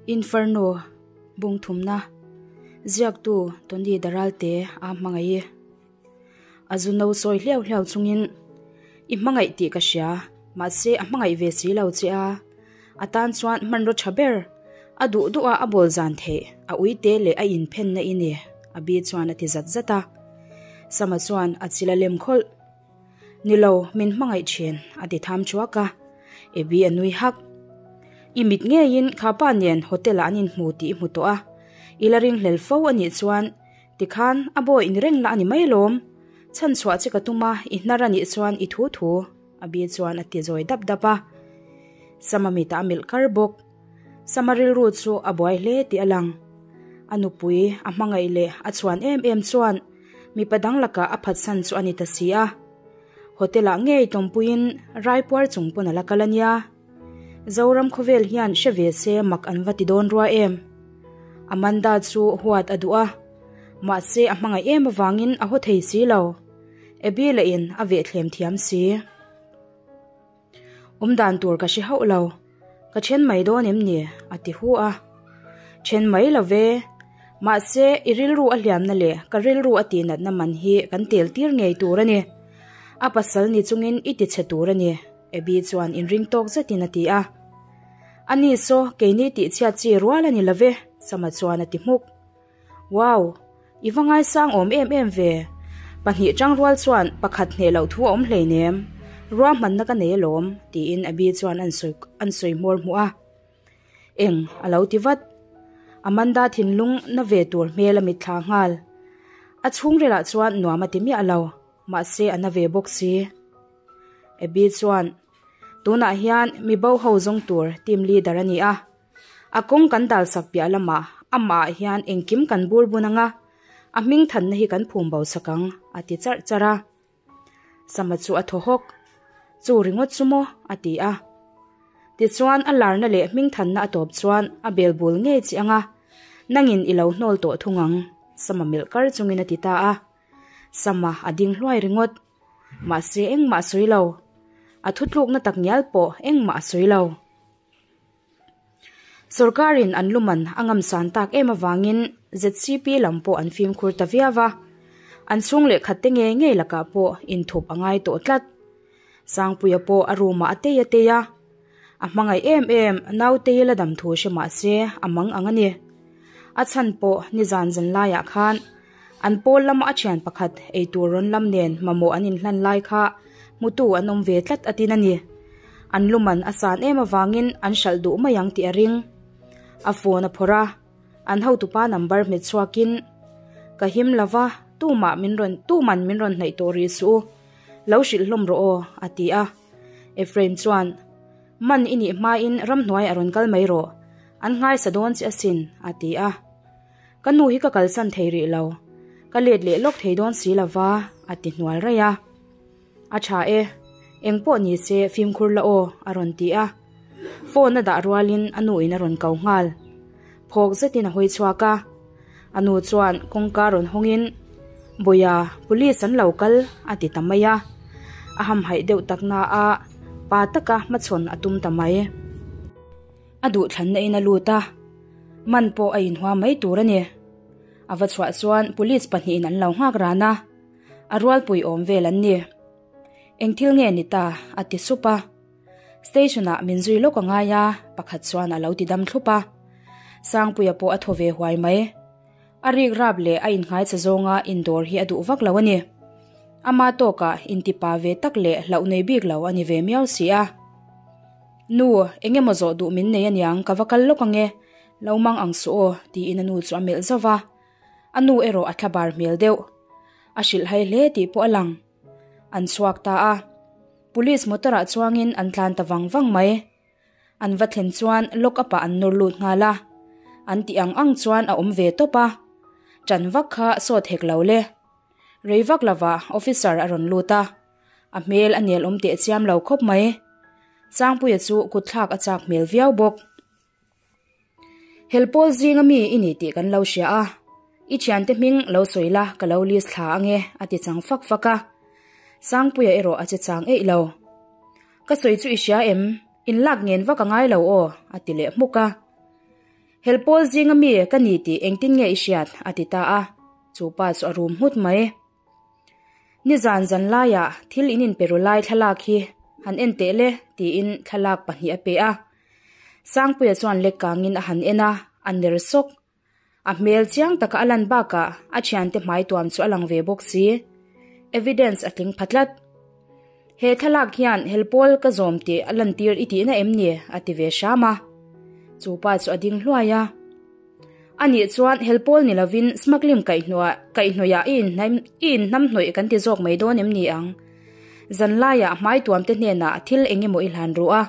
Inferno, Bungthumna, Ziaktu Tony Daralte a hmangaih i. A zu no sawi hliau hliau chungin, I hmangaih tih ka hria, mahse a hmangaih ve si lo che a. A tan chuan hmanraw tha ber, a duh duh a a bawl zan theih, a uite leh a inphenna i ni, a bi chuan a ti zat zat a. Sama chuan a chil a lem khawlh. Ni lo, min hmangaih thin, a ti tham thuak a. Abby a nui hak. I mit ngeiin kha pa nen hotel ah an inhmu tih i hmu tawh a, i la ringhlel fo a nih chuan tikhan a bawi in reng la a ni mai lawm. Chhan chhuah che ka tum a, i hnar a nih chuan i thu thu, Abby chuan a ti zawi dap dap a. Sama mitah a melh kar bawk. Sama rilru chu a buai hle tih a lang. A nupui, a hmangaih leh a chhuan em em chuan mipa dang lakah a phatsan chu a ni ta si a. Hotel ah ngei tawmpuiin raipuar chung pawn a la kal a nia. Zoram khawvel hian hre ve se mak an va ti dawn rua em. Amanda chu huat a duh a, mahse a hmangaih em avangin a haw thei si lo. Abby lah in a vehthlem thiam si. Awm dan tur ka hre hauh lo, ka then mai dawn em ni? a ti hu a. Then mai lo ve, mahse i rilru a hliamna leh ka rilru a tihnatna man hi kan tel tir ngei tur a ni. A pasal ni chungin i ti chhe tur a ni, Abby chuan inring tawk zetin a ti a. A ni saw, keini tihchhiat chi rual a ni lo ve, Sama chuan a ti hmuk. Wow! I va ngaisang awm em em ve. Pahnih tangrual chuan pakhat hneh loh thu a awm hleinem. Ruahmanna ka nei alawm, tiin Abby chuan an sawi an sawi hmawr hmuh a. Eng a lo ti vat. Amanda thinlung na ve tur hmel a mitthla nghal. A chhungrilah chuan nuam a ti miah lo, mahse a na ve bawk si. Abby chuan, Tunah hian mi bo ho zawng tur team leader a ni a. A kawng kan dal sak piah lamah amah ah hian engkim kan bur bun ang a, a hming thanna hi kan phum bo sak ang, a ti charh charh a. Sama chu a thaw hawk, Chu ringawt chu maw? a ti a. Tichuan a larna leh hming thanna a tawp chuan a bel bul ngei chi ang a, nangin i lo hnawl tawh thung ang, Sama melh kar chungin a ti ta a. Sama a ding hluai ringawt. Mahse engmah a sawi lo. A thutlukna tak ngial pawh engmah a sawi lo. Sorkarin an luman a ngamsan tak em avangin ZCP lam pawh an fimkhur ta viau a, an chhung leh khat te ngei ngei lakah pawh inthup a ngai tawh tlat. Sangpuia pawh a room ah a tei a tei a, a hmangaih em em nautei la dam thu hre mah se a mang ang a ni. A chhan pawh nizan zan laiah khan an pawl lama a thian pakhat eitur rawn lam nen mamawh an inhlan lai kha hmutu an awm ve tlat a tin a ni. An luman a san em avangin an hralh duh mai ang tih a ring. A phone a phawrh a, an hotupa number hmet chhuakin, Ka him lova, tumah min rawn tuman min rawn hnaih tawh rih suh u, lo hrilh hlawm rawh aw, a ti a. Ephraim chuan, Man i nih hmain ramhnuai a rawn kal mai rawh, an nghaisa dawn che asin, a ti a. Ka nu hi ka kalsan thei rih lo, ka let leh lawk thei dawn si lova, a ti hnual raih a. A tha e, eng pawh ni se fimkhur la aw, a rawn ti a. Phone a dah rualin a nu in a rawn ko nghal. Phawk zetin a hawi chhuak a. A nu chuan kawngka rawn hawngin, Bawia, police an lo kal, a ti ta mai a. A hamhaih deuh tak na a, pa taka hmachhawn a tum ta mai. A duhthlanna in a lut a, man pawh a inhua mai tur a ni. A va chhuah chuan police pahnihin an lo nghak ran a. A rualpui awm vel an ni. Eng thil nge ni ta? a ti sup a. Station ah min zui lawk a ngai a, pakhat chuan a lo ti dam thlup a. Sangpuia pawh a thaw ve huai mai. A rik rap leh a innghaicha zawnga indawr hi a duh vak lo a ni. Ama tawkah intipa ve tak leh hlauh nei bik lo a ni ve miau si a. Nu, eng emaw zawh duh min nei aniang ka va kal lawk ange, lo mang ang suh aw, tiin a nu chu a melh zauh va. A nu erawh a thlabar hmel deuh. A hrilh hai hle tih pawh a lang. An chhuak ta a. Police motor ah chuangin an tlan ta vang vang mai. An va thlen chuan lock up ah an nawr lut nghal a. An tih ang ang chuan a awm ve tawp a. Ṭan vak kha sawt hek lo le. Rei vak lovah officer a rawn lut a. A hmel a nel awm teh chiam lo khawp mai. Sangpuia chu kutthlak a chak hmel viau bawk. Helpawl zinga mi i ni tih kan lo hria a, i thiante hming lo sawi la ka lo list thla ange a ti chang fak fak a. Sangpuia erawh a che chang eih lo. Ka sawi chu i hria em? In lak ngen vak a ngai lo aw a ti leh hmuk a. Hel pawl zinga mi ka ni tih engtin nge i hriat? a ti ta a, chu pa chu a rum nghut mai. Nizan zan laiah thil in inpe ru lai thlalak hi han en teh le tiin thlalak pahnih a pe a. Sangpuia chuan lek kangin a han en a, a ner sawk. A hmel chiang taka a lan bakah a thiante hmai tuam chu a lang ve bawk si. Evidence a tling pha tlat. He thlalak hian helpawl ka zawm tih a lantir i tihna em ni? a ti ve hram a. Chu pa chu a ding hluai a. A nih chuan helpawl ni lovin smuggling kaihhnawihah i inhnamhnawih kan ti zawk mai dawn em ni ang? Zanlaiah hmai tuamte hnenah thil eng emaw i hlan ruh a.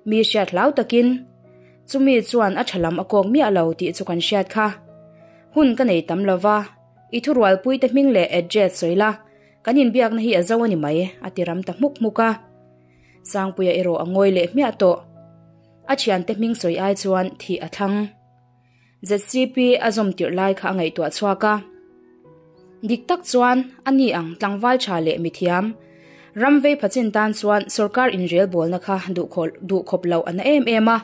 Mi hriat hlau takin, Chumi chuan a tha lam a kawk miah lo tih chu kan hriat kha. Hun ka nei tam lova, i thurualpuite hming leh address sawi la, kan inbiakna hi a zo a ni mai, a ti ram ta hmuk hmuk a. Sangpuia erawh a ngawi leh hmiah tawh. A thiante hming sawi ai chuan thih a thlang. ZCP a zawm tirh lai kha a ngaihtuah chhuak a. Dik tak chuan a ni ang tlangval tha leh mithiam. Ram vei phachin tan chuan sorkar inrelbawlna kha duhkhawp loh a na em em a.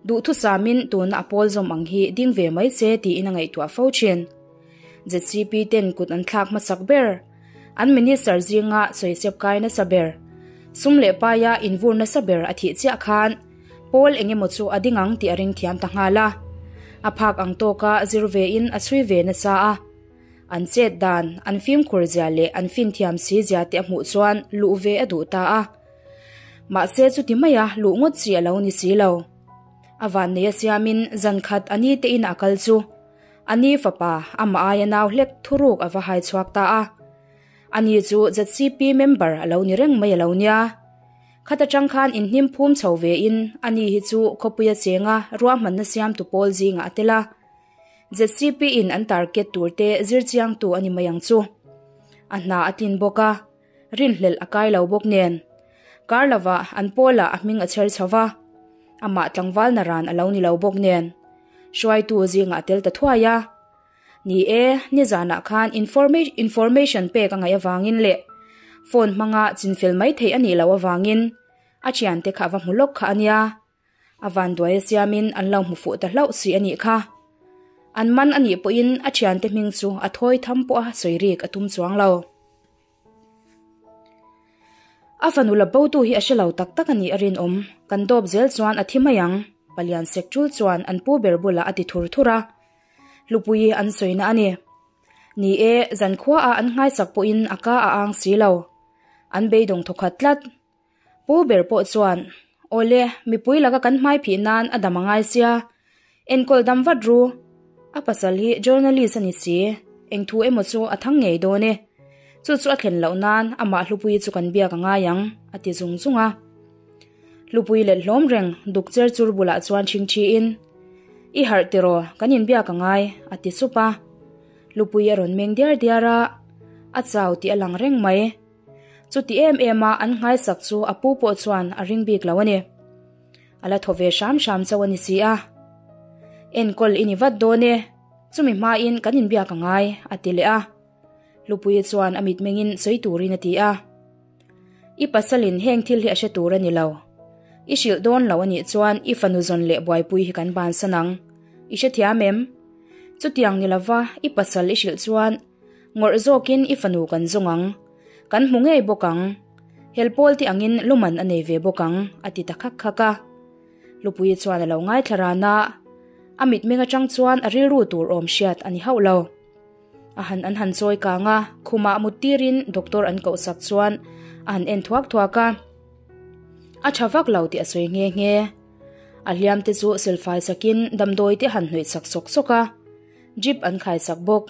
Duhthusamin tuna a pawl zawm ang hi ding ve mai se tiin a ngaihtuah fo thin. ZCP ten kut an thlak hmasak ber. An minister zinga sawisep kai nasa ber. Sum leh paia invur nasa ber a thih chiah khan Pawl engemaw chu a ding ang tih a ring thiam ta nghal a. A phak ang tawka zir vein a chhui ve nasa a. An chet dan, an fimkhur zia leh an fin thiam si zia te a hmuh chuan luh ve a duh ta a. Mahse chuti maia luh ngawt chi a lo ni si lo. A vannei a siamin zan khat a ni te in a kal chu a ni fapa amah aia nau hlek thuruk a va hai chhuak ta a. Ani chu ZCP member a lo ni reng mai a lo nia. Khat atang khan inhnim phum chho vein ani hi chu khawpuia chenga ruahmanna siamtu pawl zingah a tel a. ZCP in an target turte zir chiangtu a ni mai ang chu. A hna a tlin bawk a, rinhlelh a kai lo bawk nen. Kar lovah an pawlah a hming a chher chho va, amah tlangval naran a lo ni lo bawk nen. Hruaitu zingah a tel ta thuai a. Ni e, nizanah khan information pek a ngaih avangin leh phone hmanga chinfel mai theih a nih loh avangin a thiante kha a va hmu lawk kha a nia. A vanduai a siamin an lo hmu fuh ta hlauh si a nih kha. An man a nih pawhin a thiante hming chu a thawi tham pawha sawi rik a tum chuang lo. A fanu la botu hi a hre lo tak tak a nih a rinawm, kan dawp zel chuan a thi mai ang, Palian sek tul chuan an pu ber bulah a ti thur thur a. Hlupui an sawina a ni. Ni e, zankhuaah an nghaisak pawhin a ka a ang si lo. An beidawng thawkhat tlat. Pu ber pawh chuan, Awle, mipui laka kan hmai phih nan a dam a ngai sia. Enkawl dam vat ru. A pasal hi journalist a ni si, eng thu emaw chu a thang ngei dawn e. Chu chu a thlen loh nan amah Hlupui chu kan biak a ngai ang, a ti zung zung a. Hlupui let hlawm reng duk cher chur bulah chuan ṭhingṭhiin, I harh tiraw, kan inbiak a ngai, a ti sup a. Hlupui a rawn meng diar diar a, a chau tih a lang reng mai. Chuti em em a an nghaisak chu a pu pawh chuan a ring bik lo a ni. A la thaw ve hram hram chauh a ni si a. Enkawl i ni vat dawn e, chumi hmain kan inbiak a ngai, a ti leh a. Hlupuii chuan a mitmengin sawi turin a ti a. I pasalin heng thil hi a hre tur a ni lo. I hrilh dawn lo a nih chuan i fanu zawn leh buaipui hi kan bansan ang. I hrethiam em? Chutiang ni lova i pasal i hrilh chuan ngawrh zawkin i fanu kan zawng ang. Kan hmu ngei bawk ang. Helpawl te angin luman a nei ve bawk ang, a ti ta khak khak a. Lupuii chuan a lo ngaithla ran a, a mitmeng atang chuan a rilru tur awm hriat a ni hauh lo. A han an han chawi kang a, khumah mut tirin doctor an koh sak chuan a han en thuak thuak a. A tha vak lo tih a sawi nghe nghe. A hliam te chu silfai sakin damdawi te han hnawih sak sawk sawk a, drip an khai sak bawk.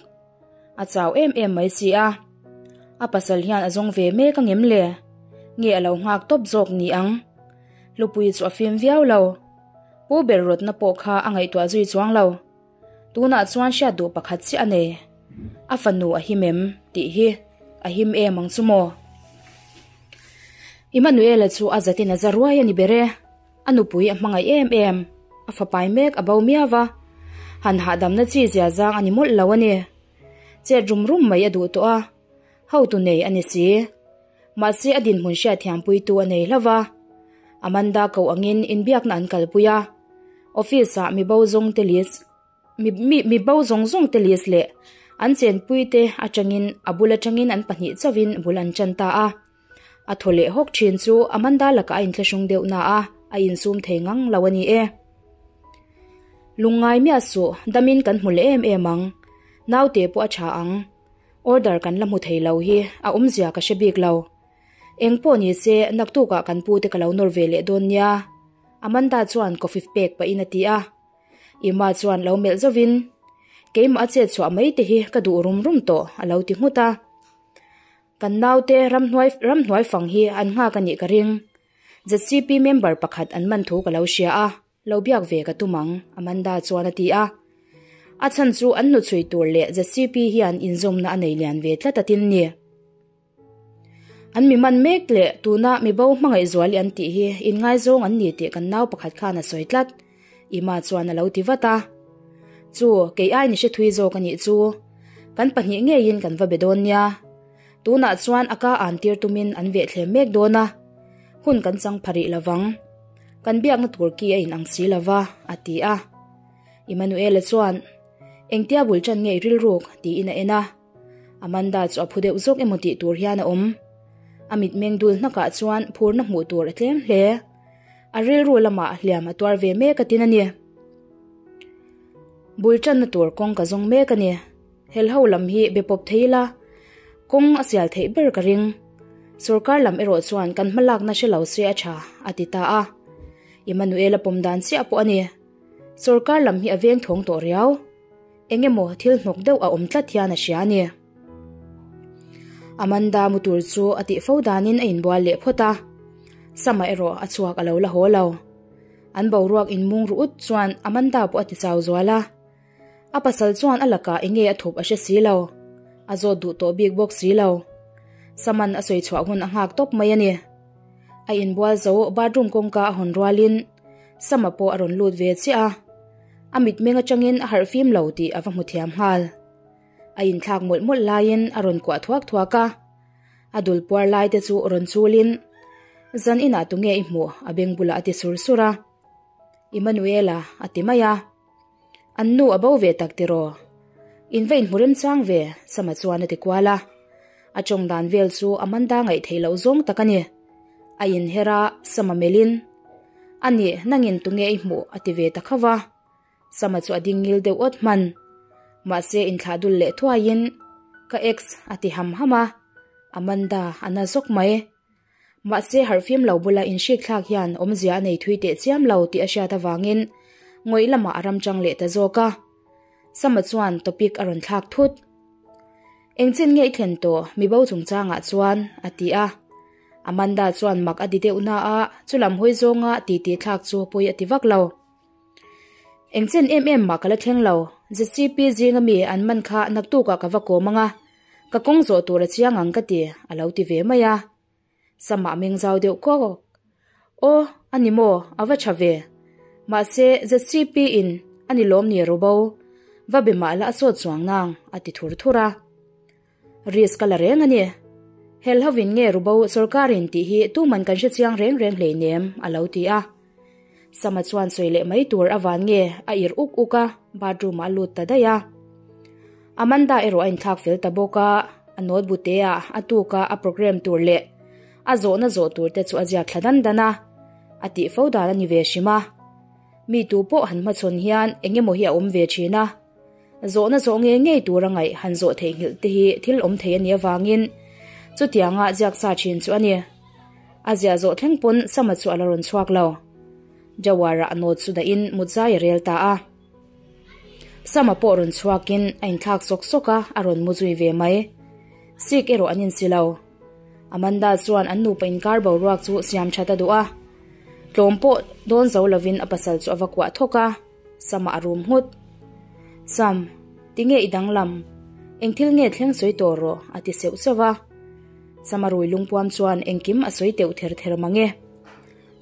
A chau em em mai si a. A pasal hian a zawng ve mek a ngem le? Nge a lo nghak tawp zawk ni ang? Hlupui chu a fim viau lo. Pu ber rawtna pawh kha a ngaihtuah zui chuang lo. Tunah chuan hriat duh pakhat chiah a nei. A fanu a him em? tih hi a him em ang chu maw? Immanuela chu a zatin a za ruai a ni ber e. A nupui a hmangaih em em, a fapai mek a bo miau va, han hahdamna chi zia zang a ni mawlh lo a ni. Chet rum rum mai a duh tawh a, hotu nei a ni si. Mahse a dinhmun hriatthiampuitu a nei hlauh va, Amanda koh angin inbiakna an kalpui a. Office-ah mi bo zawng te list mi bo zawng zawng te list leh an chenpui te atangin a bul atangin an pahnih chauhin bul an tan ta a. A thaw leh hawk thin chu Amanda lakah a inthlahrung deuh na a, a insum thei ngang lo a ni e. Lungngai miah suh, damin kan hmu leh em em ang. Naute pawh a tha ang. Order kan la hmu thei lo hi a awmzia ka hre bik lo. Eng pawh ni se, naktukah kan pute ka lo nawr ve leh dawn nia. Amanda chuan coffee pek pahin a ti a. Ima chuan lo melh zovin, Keimah a chet chhuah mai te hi ka duh rum rum tawh, a lo ti nghut a. Kan naute ramhnuai ramhnuai fang hi an nghak a nih ka ring. ZCP member pakhat an man thu ka lo hria a, lo biak ve ka tum ang, Amanda chuan a ti a. A chhan chu an hnuchhui tur leh ZCP hian inzawmna a nei lian ve tlat a tin ni. An mi man mek leh tuna mi bo hmangaih zual i an tih hi inngaizawng an ni tih kan nau pakhat khan a sawi tlat, Ima chuan a lo ti vat a. Chu, kei ain i hre thui zawk a nih chu. Kan pahnih ngeiin kan va be dawn nia. Tunah chuan a ka an tir tumin an veh thlem mek dawn a. Hun kan chang pha rih lovang. Kan biakna tur ki a inang si lova, a ti a. Immanuela chuan, Engtia bul ṭan nge i rilruk? tiin a en a. Amanda chu a phu deuh zawk emaw tih tur hian a awm. A mitmeng dul hnakah chuan phurna hmuh tur a tlem hle. A rilru lamah hliam a tuar ve mek a tin a ni. Bul tanna tur kawng ka zawng mek a ni. Helho lam hi be pawp thei ila, kawng a sial theih ber ka ring. Sorkar lam erawh chuan kan hmalakna hre lo se a tha, a ti ta a. Emmanuel-a pawm dan chiah pawh a ni. Sorkar lam hi a veng thawng tawh riau. Eng emaw thil hnawk deuh a awm tlat hian a hria a ni. Amanda mu tur chu a tih fo danin a inbual leh phawt a, Sama erawh a chhuak a lo la haw lo. An boruak inmung ru ut chuan Amanda pawh a ti chau zual a. A pasal chuan a lakah eng nge a thup a hre si lo, a zawt duh tawh bik bawk si lo. Saman a sawi chhuah hun a nghak tawp mai a ni. A inbual zo bathroom kawngka a hawn rualin Sama pawh a rawn lut ve chiah a. A mitmeng atangin a harh fim lo tih a va hmu thiam nghal. A inthlak mawlh mawlh laiin a rawn kuah thuak thuak a. A dul puar lai te chu rawn chulin, Zan inah tunge i hmuh? a beng bulah a ti sur sur a. Immanuela a ti mai a. An nu a bo ve tak tiraw? In va inhmu remchang ve, Sama chuan a ti kual a. A tawng dan vel chu Amanda ngaih theih loh zawng tak a ni. A inher a, Sama melhin, A nih, nangin tunge i hmuh? a ti ve ta khauh a. Sama chu a ding ngil deuh awt hman. Mahse inthlah dul leh thuaiin, Ka ex a ti ham ham a. Amanda a na zawk mai. Mahse harhfim lo bula inhrik thlak hian awmzia a nei thui teh chiam lo tih a hriat avangin ngawih lamah a ram chang leh ta zawk a. Sama chuan topic a rawn thlak thut. Engchin nge i thlen tawh mibo chungchangah chuan? a ti a. Amanda chuan mak a ti deuh na a, chulam hawi zawnga titi thlak chu pawi a ti vak lo. Engchen em em mah ka la thleng lo, ZCP zinga mi an man kha naktukah ka va kawm ang a, ka kawng zawh tur a chiang ang ka ti, a lo ti ve mai a. Sama meng zau deuh kawk. Aw, a ni maw, a va tha ve. Mahse, ZCP in a ni lawm ni Robo, va be mah la a sawt chuang nang, a ti thur thur a. Risk a la reng a ni. Hel hovin nge Rubo sorkarin tih hi tuman kan hre chiang reng reng hleinem, a lo ti a. Sama chuan sawi leh mai tur a van nge a irh uk uk a, bathroom ah a lut ta daih a. Amanda erawh a inthlak fel ta bawk a, a note te ah a tuk a a program tur leh a zawhna zawh tur te chu a ziak thla dan dan a, a tih fo dan a ni ve hrim a. Mi tu pawh han hmachhawn hian eng emaw hi a awm ve thin a. Zawhna zawh ngei ngei tura ngaih han zawh theihnghilh te hi thil awm thei a nih avangin chutianga ziak sa thin chu a ni. A ziah zawh thleng pawn Sama chu a la rawn chhuak lo. Jawara a note chu dahin mutzai a rel ta a. Sama pawh rawn chhuakin a inthlak sawk sawk a, a rawn mu zui ve mai. Sik erawh an insi lo. Amanda chuan an nupa inkar boruak chu siam that a duh a. Tlawm pawh dawn zo lovin a pasal chu a va kuah thawk a. Sama a rum nghut. Sam, tinge i danglam? Eng thil nge thleng sawi tawh rawh? a ti seuh seuh a. Sama rui lungpuam chuan engkim a sawi teuh ther ther mang e.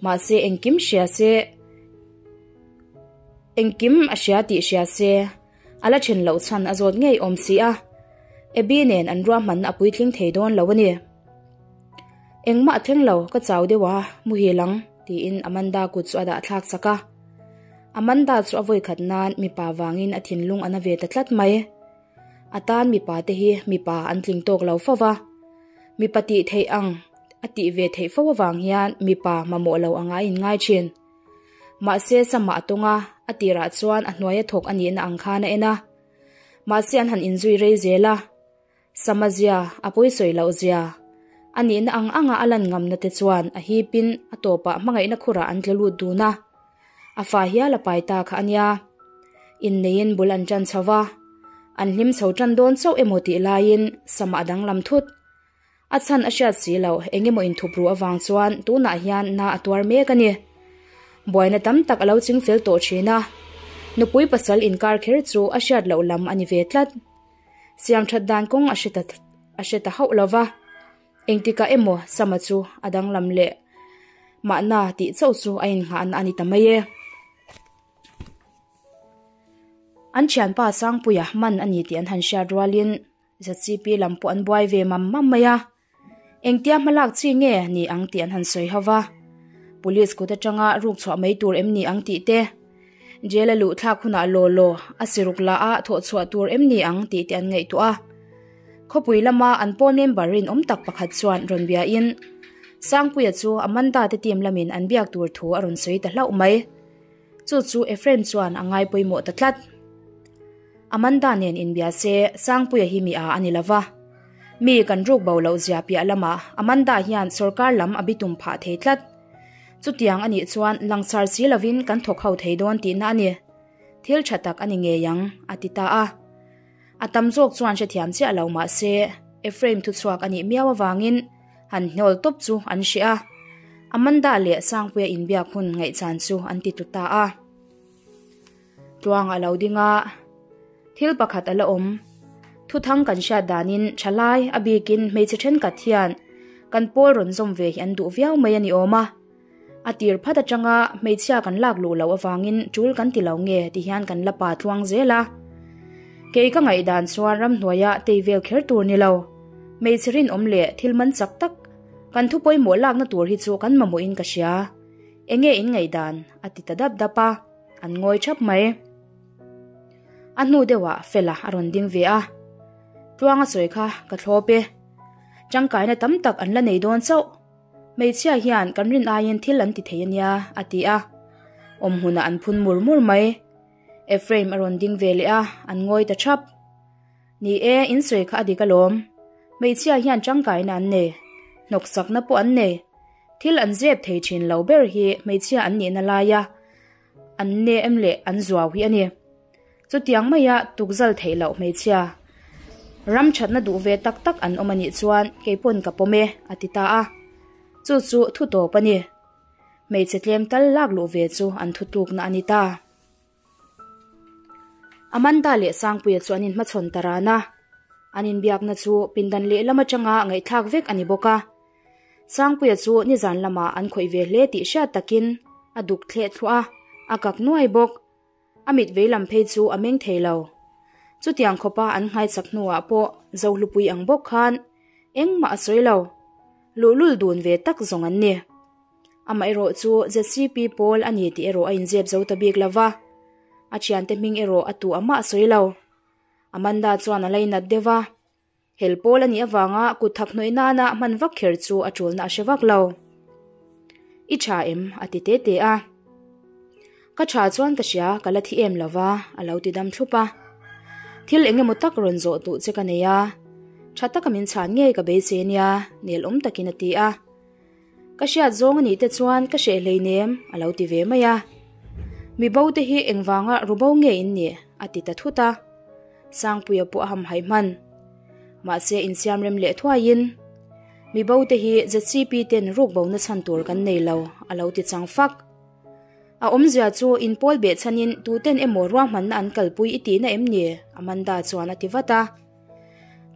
Mahse engkim hria se, engkim a hria tih hria se, a la then loh chhan a zawt ngei awm si a. Abby nen an ruahmanna a puitling thei dawn lo a ni. Engmah a thleng lo, ka chau deuh a, muhil ang, tiin Amanda kut chu a dah thlak sak a. Amanda chu a vawikhat nan mipa vangin a thinlung a na ve ta tlat mai. A tan mipa te hi mipa an tling tawk lo fo va. Mipa tih theih ang a tih ve theih fo avang hian mipa mamawh lo anga a inngai thin. Mahse Sama a tawng a, a tirah chuan a hnuaia thawk a nihna ang khan a en a. Mahse an han inzui rei zel a. Sama zia, a pawisawi loh zia, a nihna ang anga a lan ngamna te chuan a hipin a tawpah hmangaihna khurah an tla lut dun a. A fa hial a pai ta kha a nia. Inneiin bul an ṭan chho va, an hlim chho ṭan dawn chauh emaw tih laiin Sama a danglam thut. A chhan a hriat si loh, eng emaw inthup ruh avang chuan tunah hian na a tuar mek a ni. Buaina tam tak a lo ching fel tawh thin a, nupui pasal inkar kher chu a hriat loh lam a ni ve tlat. Siam that dan kawng a hre ta a hre ta hauh lo va, engtikah emaw Sama chu a danglam leh mahna tih chauh chu a innghahna a ni ta mai e. An thianpa Sangpuia man a ni tih an han hriat rualin ZCP lam pawh an buai ve mam mam mai a, engtia hmalak chi nge ni ang tih an han sawi ho va, Police kut atanga ruk chhuah mai tur em ni ang tih te, Jail a luh thlak hunah law law a siruk la a thawh chhuah tur em ni ang tih te an ngaihtuah a. Khawpui lama an pawl member rinawm tak pakhat chuan rawn biain Sangpuia chu Amanda te team lamin an biak tur thu a rawn sawi ta hlauh mai. Chu chu Ephraim chuan a ngai pawimawh ta tlat. Amanda nen inbia se Sangpuia hi mi a a ni lova. Mi kan ruk bo loh zia piah lamah Amanda hian sorkar lam a bitum phah thei tlat. Chutiang a nih chuan langsar si lovin kan thawk ho thei dawn tihna a ni. Thil tha tak a ni ngei ang, a ti ta a. A tam zawk chuan hrethiam chiah lo mah se Ephraim thuchhuak a nih miau avangin han hnawl tawp chu an hria a. Amanda leh Sangpuia inbiak hun ngaihchan chu an ti tlu ta a. Tluang a lo ding a, thil pakhat a la awm. Thuthang kan hriat danin thalai a bikin hmeichhe thenkhat hian kan pawl rawn zawm ve hi an duh viau mai a ni awm a. A tir phat atanga hmeichhia kan lak luh loh avangin tul kan ti lo nge ti hian kan la pa tluang zel a. Kei ka ngaihdan chuan ramhnuaia tei vel kher tur ni lo. Hmeichhe rinawm leh thil man chak tak kan thu pawimawh lakna tur hi chu kan mamawhin ka hria. Enge in ngaihdan? a ti ta dap dap a. An ngawi thap mai. A hnu deuhah Fela a rawn ding ve a. Tluanga sawi kha ka thlawp e. Tangkaina tam tak an la nei dawn chauh. Hmeichhia hian kan rin aiin thil an ti thei a nia, a ti a. Awm hmunah an phun mur mur mai. Ephraim a rawn ding ve leh a, an ngawi ta thap. Ni e, in sawi kha a dik alawm. Hmeichhia hian tangkaina an nei. Hnawksakna pawh an nei. Thil an zep thei thin lo ber hi hmeichhia an nihna laia an nem leh an zuau hi a ni. Chutiang maia tukzal theih loh hmeichhia ram thatna duh ve tak tak an awm a nih chuan kei pawn ka pawm e, a ti ta a. Chu chu thu tawp a ni. Hmeichhe tlem tal lak luh ve chu an thutlukna a ni ta. Amanda leh Sangpuia chu an inhmachhawn ta ran a. An inbiakna chu pindan lehlam atanga ngaihthlak vek a ni bawk a. Sangpuia chu nizan lamah an khawih ve hle tih hriat takin a duk thleh thluah a, a kak nuai bawk. A mit veilam phei chu a meng thei lo. Chutiang khawpa an nghaichak hnuah pawh Zohlupui ang bawk khan engmah a sawi lo. Luhlul dun ve tak zawng an ni. Amaherawh chu ZCP pawl a ni tih erawh a inzep zo ta bik lo va, a thiante hming erawh a tu amah a sawi lo. Amanda chuan a lainat deuh va, hel pawl a nih avanga kut thak hnawih nana hman vak kher chu a tulna a hre vak lo. I tha em? a ti te te a. Ka tha chuan ka hria, ka la thi em lo va, a lo ti dam thlup a. Thil eng emaw tak rawn zawh duh che ka nei a, tha taka min chhan ngei ka beisei ania, nel awm takin a ti a. Ka hriat zawng a nih te chuan ka hreh hleinem, a lo ti ve mai a. Mi bo te hi engvanga ru bo nge in nih? a ti ta thut a. Sangpuia pawh a hamhaih hman. Mahse insiam rem leh thuaiin, Mi bo te hi ZCP ten ruk bo na chhan tur kan nei lo, a lo ti chang fak. A awmzia chu inpawl beh chhanin tuten emaw ruahmanna an kalpui i tihna em ni? Amanda chuan a ti vat a.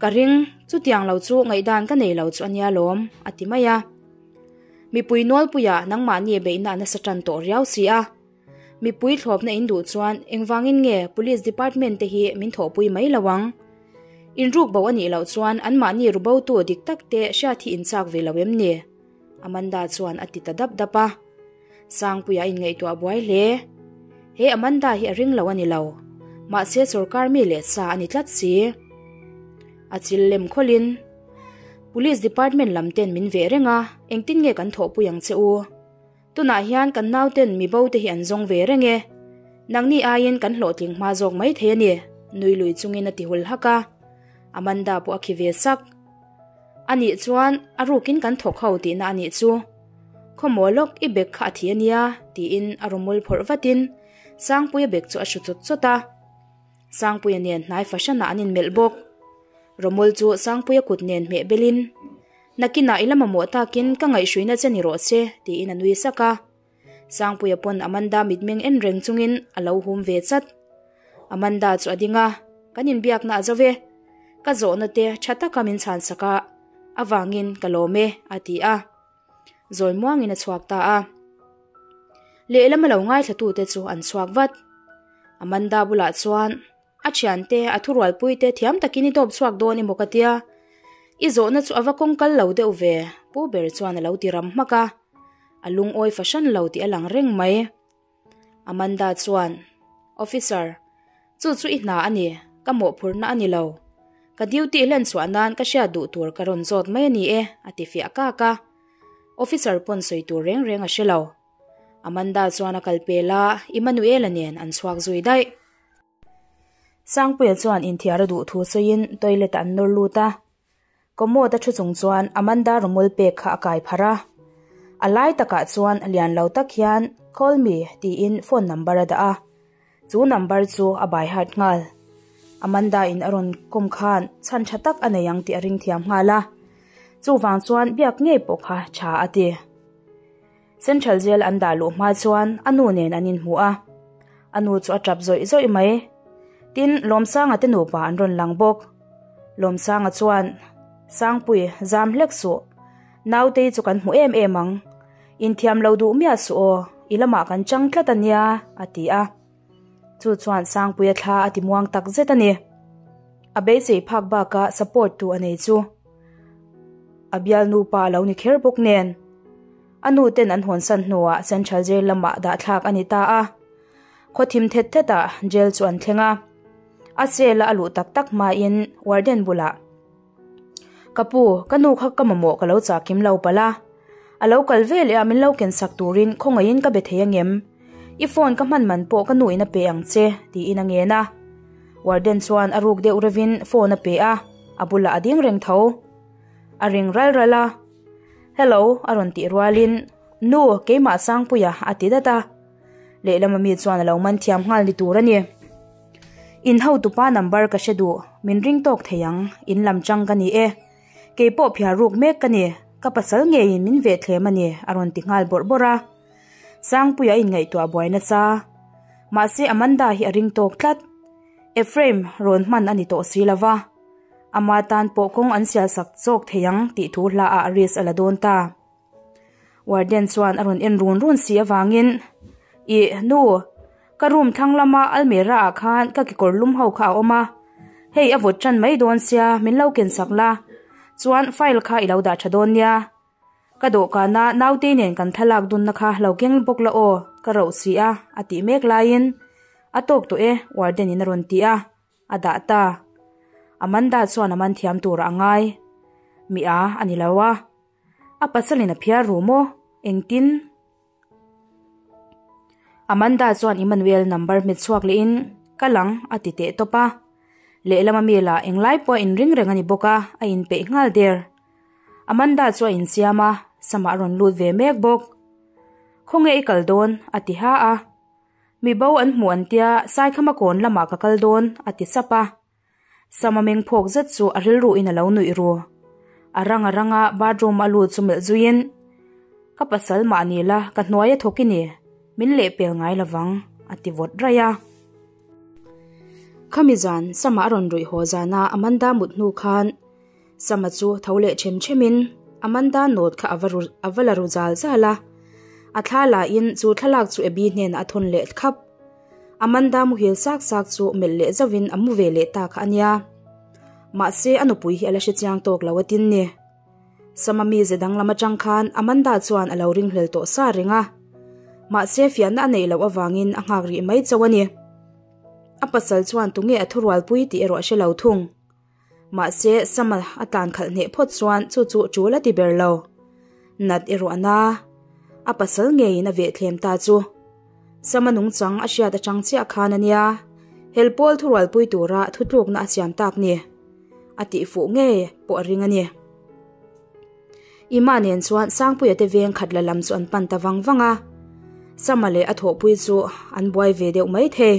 Ka ring, chutiang lo chu ngaihdan ka nei lo chu a nia lawm, a ti mai a. Mipui nawlpuia nangmahni beihna a nasa tan tawh riau si a. Mipui thlawpna in duh chuan engvangin nge Police Department te hi min thawhpui mai lo ang? Inruk bo a nih loh chuan anmahni rubotu dik tak te hriat hi in chak ve lo em ni? Amanda chuan a ti ta dap dap a. Sangpuia a inngaihtuah buai hle. He Amanda hi a ring lo a ni lo, mahse sorkar mi leh sa a ni tlat si. A chil lem khawlhin, Police department lam ten min veh reng a, engtin nge kan thawhpui ang che u? Tunah hian kan nauten mi bo te hi an zawng ve reng e. Nangni aiin kan hlawhtling hma zawk mai thei a ni, nui lui chungin a ti hul hak a. Amanda pawh a khi ve sak. A nih chuan a rukin kan thawk ho tihna a nih chu. Khawmaw lawk i bag kha a thi a nia, tiin a rawmul phawrh vatin Sangpuia bag chu a hru chawt chawt a. Sangpuia nen hnai fahranah an inmelh bawk. Rawmul chu Sangpuia kut nen hmeh belin, Nakinah i la mamawh takin ka ngaihhruina che ni rawh se, tiin a nui sak a. Sangpuia pawn Amanda mitmeng en reng chungin a lo hum ve chat. Amanda chu a ding a, Kan inbiakna a zo ve. Ka zawhna te tha taka min chhansak a, avangin ka lawm e, a ti a. Zawi muangin a chhuak ta a. Lehlam a lo ngaithlatute chu an chhuak vat. Amanda bulah chuan A thiante, a thurualpuite thiam takin i dawp chhuak dawn emaw ka tia. I zawhna chu a va kawng kal lo deuh ve, Pu ber chuan a lo ti ram hmak a. A lungawi fahran lo tih a lang reng mai. Amanda chuan, Officer, chu chu i hna a ni, ka mawhphurhna a ni lo. Ka duty hlen chhuah nan ka hriat duh tur ka rawn zawt mai a ni e, a ti fiah kak a. Officer pawn sawi tur reng reng a hre lo. Amanda chuan a kal pel a, Emmanuel-a nen an chhuak zui daih. Sangpuia chuan inthiar a duh thu sawiin toilet ah an nawr lut a. Commode a thu chung chuan Amanda rawmul pek kha a kai pharh a. A lai takah chuan lian lo tak hian Call me tiin phone number a dah a. Chu number chu a by heart nghal. Amanda in a rawn kawm khan chhan tha tak a nei ang tih a ring thiam nghal a. Chuvang chuan biak ngei pawh kha tha a ti. Central Jail an dah luh hma chuan a nu nen an inhmu a, a nu chu a tap zawih zawih mai. Tin, Lawmsanga te nupa an rawn lang bawk. Lawmsanga chuan, Sangpui, zam hlek suh. Nautei chu kan hmu em em ang. Inthiam lo duh miah suh aw, i lamah kan chang tlat a nia, a ti a. Chu chuan Sangpuia thla a ti muang tak zet a ni. A beisei phak bakah support tu a nei chu. A bialnu pa a lo ni kher bawk nen. A nu ten an hawnsan hnuah Central Jail lamah dahthlak a ni ta a. Khaw thim thet thetah jail chu an thleng a. A cell a a luh tak tak hmain warden bulah, Ka pu, ka nu kha ka mamawh ka lo chah kim lo palh a. A lo kal ve leh a min lo ken sak turin khawngaihin ka be thei angem? I phone ka hman man pawh ka nuin a pe ang che, tiin a ngen a. Warden chuan a ruk deuh reuhin phone a pe a, a bulah a ding reng tho. A ring ral ral a. Hello, a rawn tih rualin, Nu, keimah Sangpuia, a ti dat a. Lehlam ami chuan a lo man thiam nghal ni tur a ni. In hotupa number ka hre duh, min ring tawk thei ang, in lam chang ka ni e. Kei pawh phiar ruk mek ka ni, ka pasal ngeiin min veh thlem a ni, a rawn ti nghal bawrh bawrh a. Sangpuia a inngaihtuah buai nasa. Mahse Amanda hi a ring tawk tlat. Ephraim rawn hman a ni tawh si lo va. Ama tan pawh kawng an sial sak zawk thei ang tih thu hla ah risk a la dawn ta. Warden chuan a rawn en run run si avangin, Ih, nu, ka room thlang lama almirah ah khan ka kekawr lum ho kha a awm a, hei a vawt tan mai dawn sia min lo ken sak la, chuan file kha i lo dah tha dawn nia. Ka dawhkana nautei nen kan thlalak dunna kha lo keng bawk la aw, ka roh si a, a tih mek laiin a tawk tawh e, warden in a rawn ti a. A dah ta. Amanda chuan a man thiam turah a ngai. Mi a a ni lo a. A pasalin a phiar ru maw? Engtin? Amanda chuan Emmanuel number hmet chhuak lehin, Ka lang, a ti teh tawp a. Lehlam ami lah englai pawh a inring reng a ni bawk a, a inpeih nghal der. Amanda chu a insiam a, Sama a rawn lut ve mek bawk. Khawnge i kal dawn? a ti ha a. Mi bo an hmuh an tia, Saikhama kawn lamah ka kal dawn, a ti sap a. Sama meng phawk zet chu a rilruin a lo nuih ru. A rang a ranga bathroom a lut chu melh zuiin, Ka pasal mah ni la, ka hnuai a thawk i ni, min lehpel ngai lovang, a ti vawt raih a. Khami zan, Sama a rawn ruih haw zana Amanda mut hnu khan Sama chu tho leh them themin Amanda note kha a va la ru zal zal a. A thla lahin chu thlalak chu Abby hnenah a thawn leh khap. Amanda muhil sak sak chu melh leh zauhin a mu ve leh ta kha a nia. Mahse a nupui hi a la hre chiang tawk lo a tin ni. Sama mize danglam atang khan Amanda chuan a lo ringhlel tawh sa reng a. Mahse fiahna a neih loh avangin a nghak rih mai chauh a ni. A pasal chuan tunge a thurualpui tih erawh a hre lo thung. Mahse Sama a tlan khalh hneh phawt chuan chu chu tul a ti ber lo. Nat erawh a na. A pasal ngeiin a vehthlem ta chu. Sama nungchang a hriat atang chiah khan a nia, Helpawl thurualpui tura thutlukna a siam tak ni. A tih fuh ngei pawh a ring a ni. Ima nen chuan Sangpuia te veng khat la lam chu an pan ta vang vang a. Sama leh a thawhpui chu an buai ve deuh mai thei.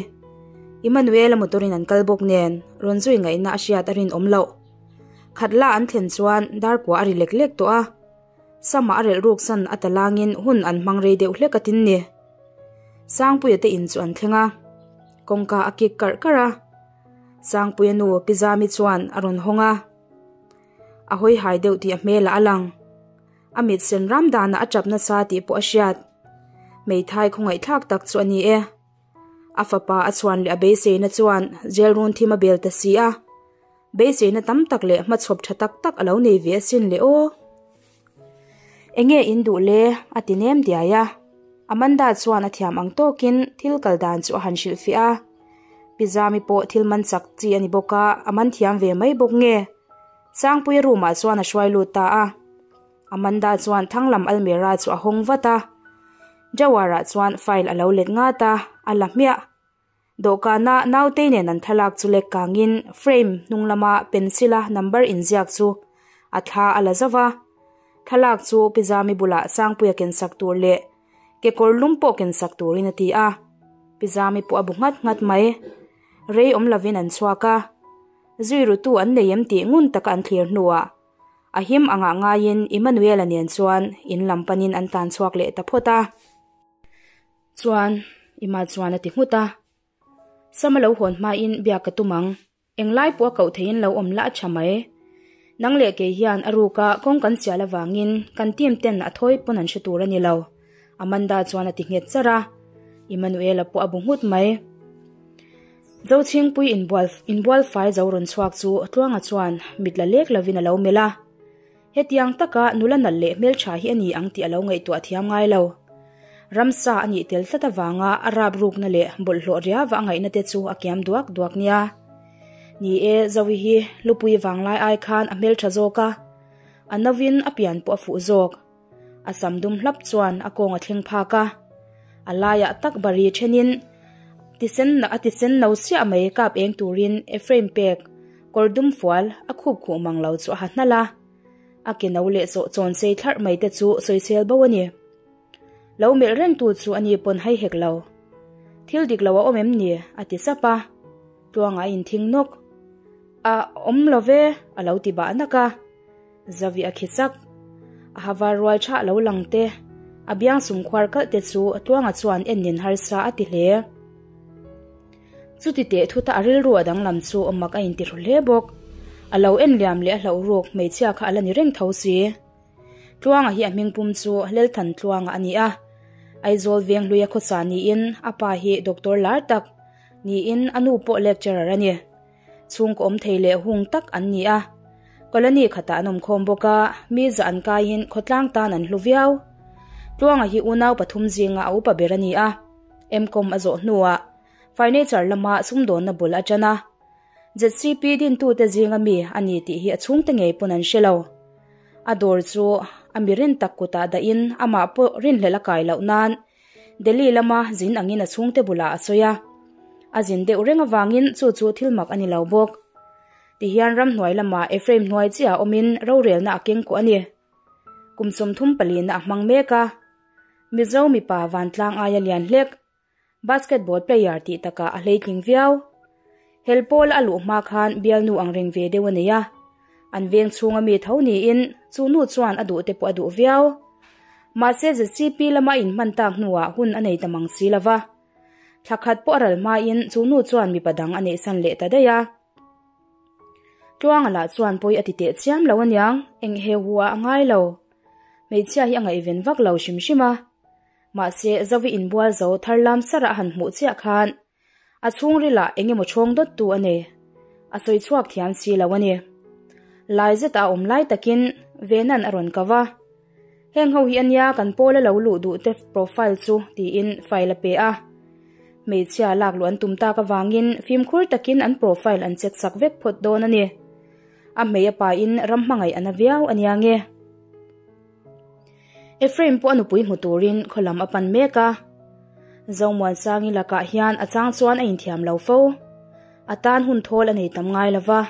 Immanuela motor-in an kal bawk nen rawn zui ngaihna a hriat a rinawm loh. Khat la an thlen chuan dar kua a ri lek lek tawh a. Sama a relh ruk san a talangin hun an hmang rei deuh hlek a tin ni. Sangpuia te in chu an thleng a, kawngka a kik karh karh a. Sangpuia nu Pi Zami chuan a rawn hawng a. A hawi hai deuh tih a hmelah a lang. A mit sen ram danah a tap nasa tih pawh a hriat. Hmeithai khawngaihthlak tak chu a ni e. A fapa a chhuan leh a beiseina chuan jail run thim a bel ta si a. Beiseina tam tak leh hmachhawp tha tak tak a lo nei ve asin le aw. Enge in duh le? a ti nem diai a. Amanda chuan a thiam ang tawkin thil kal dan chu a han hrilhfiah a. Pi Zami pawh thil man chak chi a ni bawk a, a man thiam ve mai bawk nge? Sangpuia room ah chuan a hruai lut ta a. Amanda chuan thanglam almirah chu a hawng vat a. Drawer ah chuan file a lo let ngat a, a la hmiah. Dawhkana nautei nen an thlalak chu lek kangin frame hnung lama pencil a number inziak chu a thla a la zauh a. Thlalak chu Pi Zami bulah Sangpuia ken sak tur leh kekawr lum pawh ken sak turin a ti a. Pi Zami pawh a bu nghat nghat mai. Rei awm lovin an chhuak a. Zui rutu an nei em tih ngun taka an thlir hnuah a him angah ngaiin Immanuela nen chuan in lam panin an tlan chhuak leh ta phawt a. Chuan, Ima chuan a ti nghut a. Sama lo hawn hmain biak ka tum ang. Englai pawh a koh theihin lo awm la a tha mai. Nang leh kei hian a ruka kawng kan sial avangin kan team ten a thawi pawn an hre tur a ni lo. Amanda chuan a ti nghet char a. Immanuela pawh a bu nghut mai. Zochhingpui inbual inbual fai zo rawn chhuak chu Tluanga chuan mit la lek lovin a lo melh a. Hetiang taka nula nalh leh hmeltha hi a ni ang tih a lo ngaihtuah thiam ngai lo. Ramsa a nih tel tlat avanga a rap rukna leh bawlhhlawh riava a ngaihna te chu a kiam duak duak nia. Ni e, Zoe hi Hlupui vanglai ai khan a hmeltha zawk a, a novin a pian pawh a fuh zawk. A sam dum hlap chuan a kawng a thleng phak a, a laiah tak bari thenin tisen a tisen no siah mai kap eng turin Ephraim pek kawr dum fual a khup khuh mang lo chu a ha hnalh a, a ke no leh sawh chawn sei thlarh mai te chu sawisel bo a ni. Lo melh reng tu chu ani pawn hai hek lo. Thil dik lo a awm em ni? a ti sap a, Tluanga a inthing nawk. A awm lo ve a lo ti bah nak a. Zavi a khi sak. A havar rual thah lo lang te, a biang sum khuar kalh te chu Tluanga chuan en nen harsa a ti hle. Chuti teh thuta a rilru a danglam chu mak a inti hru hle bawk. A lo en liam leh a hlauh ruk hmeichhia kha a la ni reng tho si. Tluanga hi a hmingpum chu Lelthan Tluanga a ni a. Aizawl Venghlui a khawsa niin a pa hi doctor lar tak niin a nu pawh lecturer a ni. Chhungkaw awm thei leh hung tak an ni a, colony khatah an awm khawm bawk a, mi zah an kaiin khawtlang tan an hlu viau. Tluanga hi unau pathum zinga a upa ber a ni a, M-Com a zawh hnuah furniture lama sumdawnna bul a tan a, ZCP dintute zinga mi a ni tih hi a chhungte ngei pawn an hre lo. A dawr chu a mi rin tak kutah dahin amah pawh rinhlelh a kai loh nan Delhi lama zin angin a chhungte bulah a sawi a, a zin deuh reng avangin chu chu thil mak a ni lo bawk. Tihian ramhnuai lamah Ephraim hnuai chiah awmin rorelna a keng kuah a ni. Kum 30 palina a hmang mek a, Mizo mipa vantlang aia lian hlek, basketball player tih takah a hleitling viau. Hel pawl a luh hma khan bialnu ang reng ve deuh a nei a, an veng chhunga mi tho niin chu nu chuan a duh te pawh a duh viau. Mahse ZCP lama a inhman tak hnuah hun a nei ta mang si lo va. Thla khat pawh a ral hmain chu nu chuan mipa dang a neihsan leh ta daih a. Tluanga lah chuan pawi a ti teh chiam lo aniang, eng heu hu ah a ngai lo. Hmeichhia hi a ngaihven vak lo hrim hrim a. Mahse Zovi inbual zo thar lam sarah a han hmuh chiah khan A chhungrilah eng emaw chhawng dawttu a nei. A sawi chhuak thiam si lo a ni. Lai zeta a awm lai takin Venan a rawn kau a. Heng ho hi ania kan pawla lo luh duh te profile chu tiin file a pe a. Hmeichhia lak luh an tum tak avangin fimkhur takin an profile an check sak vek phawt dawn a ni. A hmei a pain ram hmangaih a na viau a nia nge. Ephraim pawh a nupui hmu turin khaw lam a pan mek a. Zomuansangi lakah hian a chang chuan a inthiam lo fo. A tan hun thawl a nei tam ngai lo va.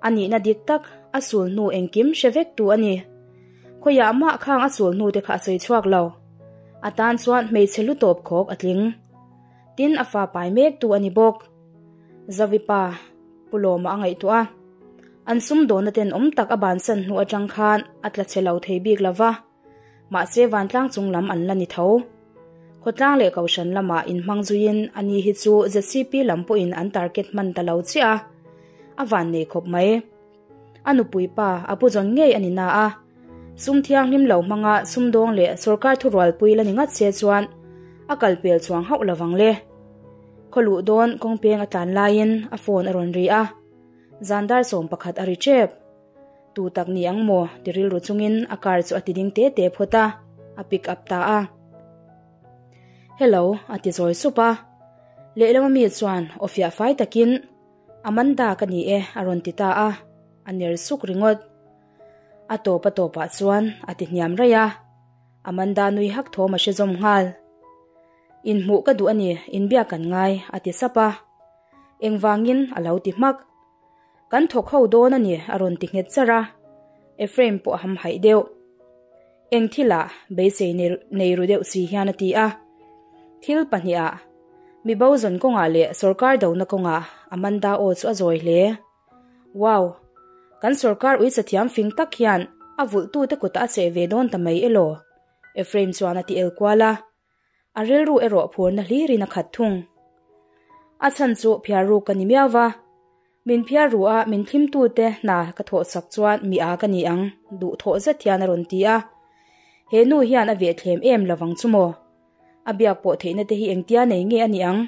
A nihna dik tak, a sul hnu engkim hre vek tu a ni. Khawiah mah khang a sul hnu te kha a sawi chhuak lo. A tan chuan hmeichhe lu tawp khawk a tling. Tin, a fa pai mek tu a ni bawk. Zavipa, Pu Lawma a ngaihtuah a. An sumdawnna tenawm tak a bansan hnu atang khan a tla chhe lo thei bik lo va, mahse vantlang chung lam an la ni tho. Khawtlang leh Kohhran lamah inhmang zuiin ani hi chu ZCP lam pawhin an target hman ta lo chiah a, a vannei khawp mai. A nupui pa a pu zawn ngei a ni na a, sum thianghlim lo hmanga sumdawng leh sawrkar thurualpui la ni ngat se chuan a kal pel chuang hauh lo vang le. Khaw luh dawn kawngpeng a tlan laiin a phone a rawn ri a, zan dar 11 a ri tep. Tu tak ni ang maw ti rilru chungin a car chu a ti ding te te phawt a, a pick up ta a. Hello a ti zawi sup a, lehlam ami chuan aw fiah fai takin Amanda ka ni e a rawn ti ta a, a ner suk ringawt. A tawp a tawpah chuan a ti hniam raih a, Amanda nui hak thawm a hre zawm nghal. Inhmuh ka duh a ni, inbiak kan ngai, a ti sap a. Engvangin a lo ti hmak. Kan thawk ho dawn a ni, a rawn ti nghet char a. Ephraim pawh a hamhaih deuh. Eng thilah beisei nei ru deuh si hian a ti a. Thil pahnihah, mibo zawn kawngah leh sawrkar dona kawngah Amanda aw chu a zawi hle. Wow! Kan sawrkar uicha thiam fing tak hian a vulhtute kutah a cheh ve dawn ta mai elaw? Ephraim chuan a ti el kual a. A rilru erawh phurna hlirin a khat thung. A chhan chu phiar ruk ka ni miau va. Min phiar ru a, min thlimtute hna ka thawh sak chuan mi a ka ni ang, duh thawh zet hian a rawn ti a. He nu hian a vehthlem em lovang chu maw? A biak pawh theihna te hi engtia nei nge a ni ang?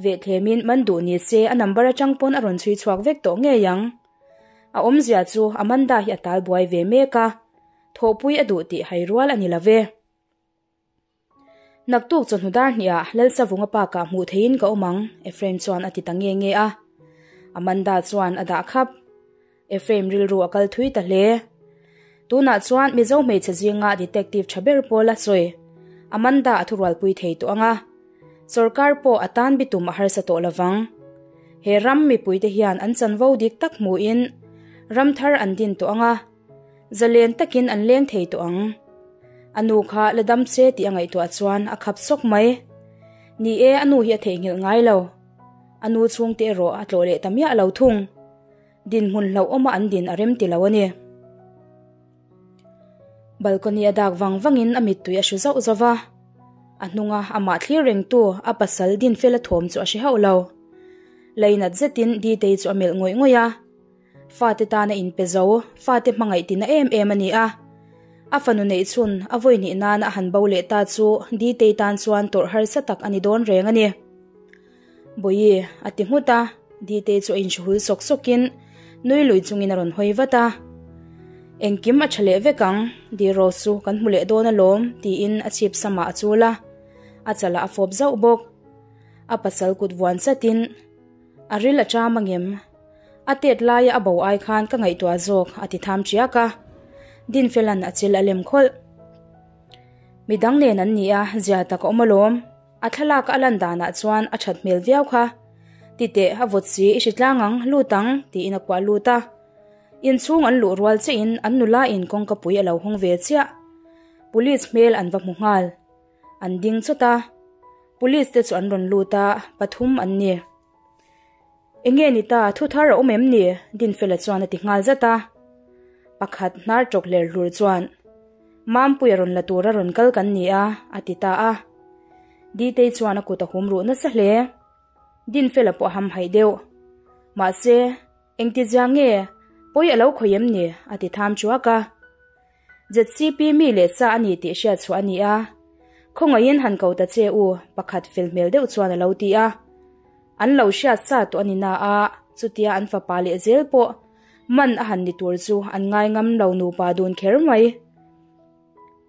Vehthlemin man duh ni se a number atang pawn a rawn chhui chhuak vek tawh ngei ang. A awmzia chu Amanda hi a tal buai ve mek a, thawhpui a duh tih hai rual a ni lo ve. Naktuk chawhnu dar hniah Lalsavunga park-ah hmuh theihin ka awm ang, Ephraim chuan a ti ta nge nge a. Amanda chuan a dah khap. Ephraim rilru a kal thui ta hle. Tunah chuan Mizo hmeichhe zinga detective tha ber pawl a sawi. Amanda a thurualpui thei tawh ang a. Sawrkar pawh a tan bitum a harsa tawh lovang. He ram mipuite hian an chanvo dik tak hmuhin ram thar an din tawh ang a. Zalen takin an leng thei tawh ang. A nu kha la dam che tih a ngaihtuah chuan a khap sawk mai. Ni e, a nu hi a theihnghilh ngai lo. A nu chhungte erawh a tlawh leh ta miah lo thung. Dinhmun hlauhawma an din a rem ti lo a ni. Balcony a dak vang vangin a mittui a hru zauh zauh va. A hnunga amah thlir rengtu a pasal Dinfela thawm chu a hre hauh lo. Leinat zetin Ditei chu a melh ngawih ngawih a. Fate tana inpe zo, fate hmangaih tina em em a ni a. A fanu neih chhun a vawi hnih nana a han bo leh ta chu Ditei tan chuan tawrh harsa tak a ni dawn reng a ni. Bawihi, a ti nghut a, Ditei chu a inhruhul sawk sawkin nui lui chungin a rawn hawi vat a. Engkim a tha leh vek ang, Di Rose chu kan hmu leh dawn alawm, tiin a chhip samah a chul a, a chalah a fawp zauh bawk. A pasal kut vuan chatin, A ril a cham angem? A tet laia a bo ai khan ka ngaihtuah zawk, a ti tham chiak a. Dinfela'n a chil a lem khawlh. Midang nen an ni a, zia tak a awm alawm. A thlalak a lan danah chuan a that hmel viau kha. Titeh, a vawt si, i hri tlang ang, lut ang, tiin a kuah lut a. Inchhung an luh rual chiahin an nula in kawngka pui a lo hawng ve chiah. Police hmel an va hmu nghal. An ding chawt a. Police te chu an rawn lut a, pathum an ni. Enge ni ta, thu thar a awm em ni? Dinfela chuan a ti nghal zat a. Pakhat hnar tawk hler hlur chuan, Mampuia rawn la tura rawn kal kan ni a, a ti ta a. Ditei chuan a kut a hum ruh nasa hle. Dinfela pawh a hamhaih deuh. Mahse, engtizia nge? Pawi a lo khawih em ni? a ti tham chuak a. ZCP mi leh sa a ni tih hriat chhuah a ni a, Khawngaihin han ko ta che u, pakhat fel hmel deuh chuan a lo ti a. An lo hriat sa tawh a ni na a, chutia an fapa leh zel pawh man a han ni tur chu an ngai ngam lo nupa dun kher mai.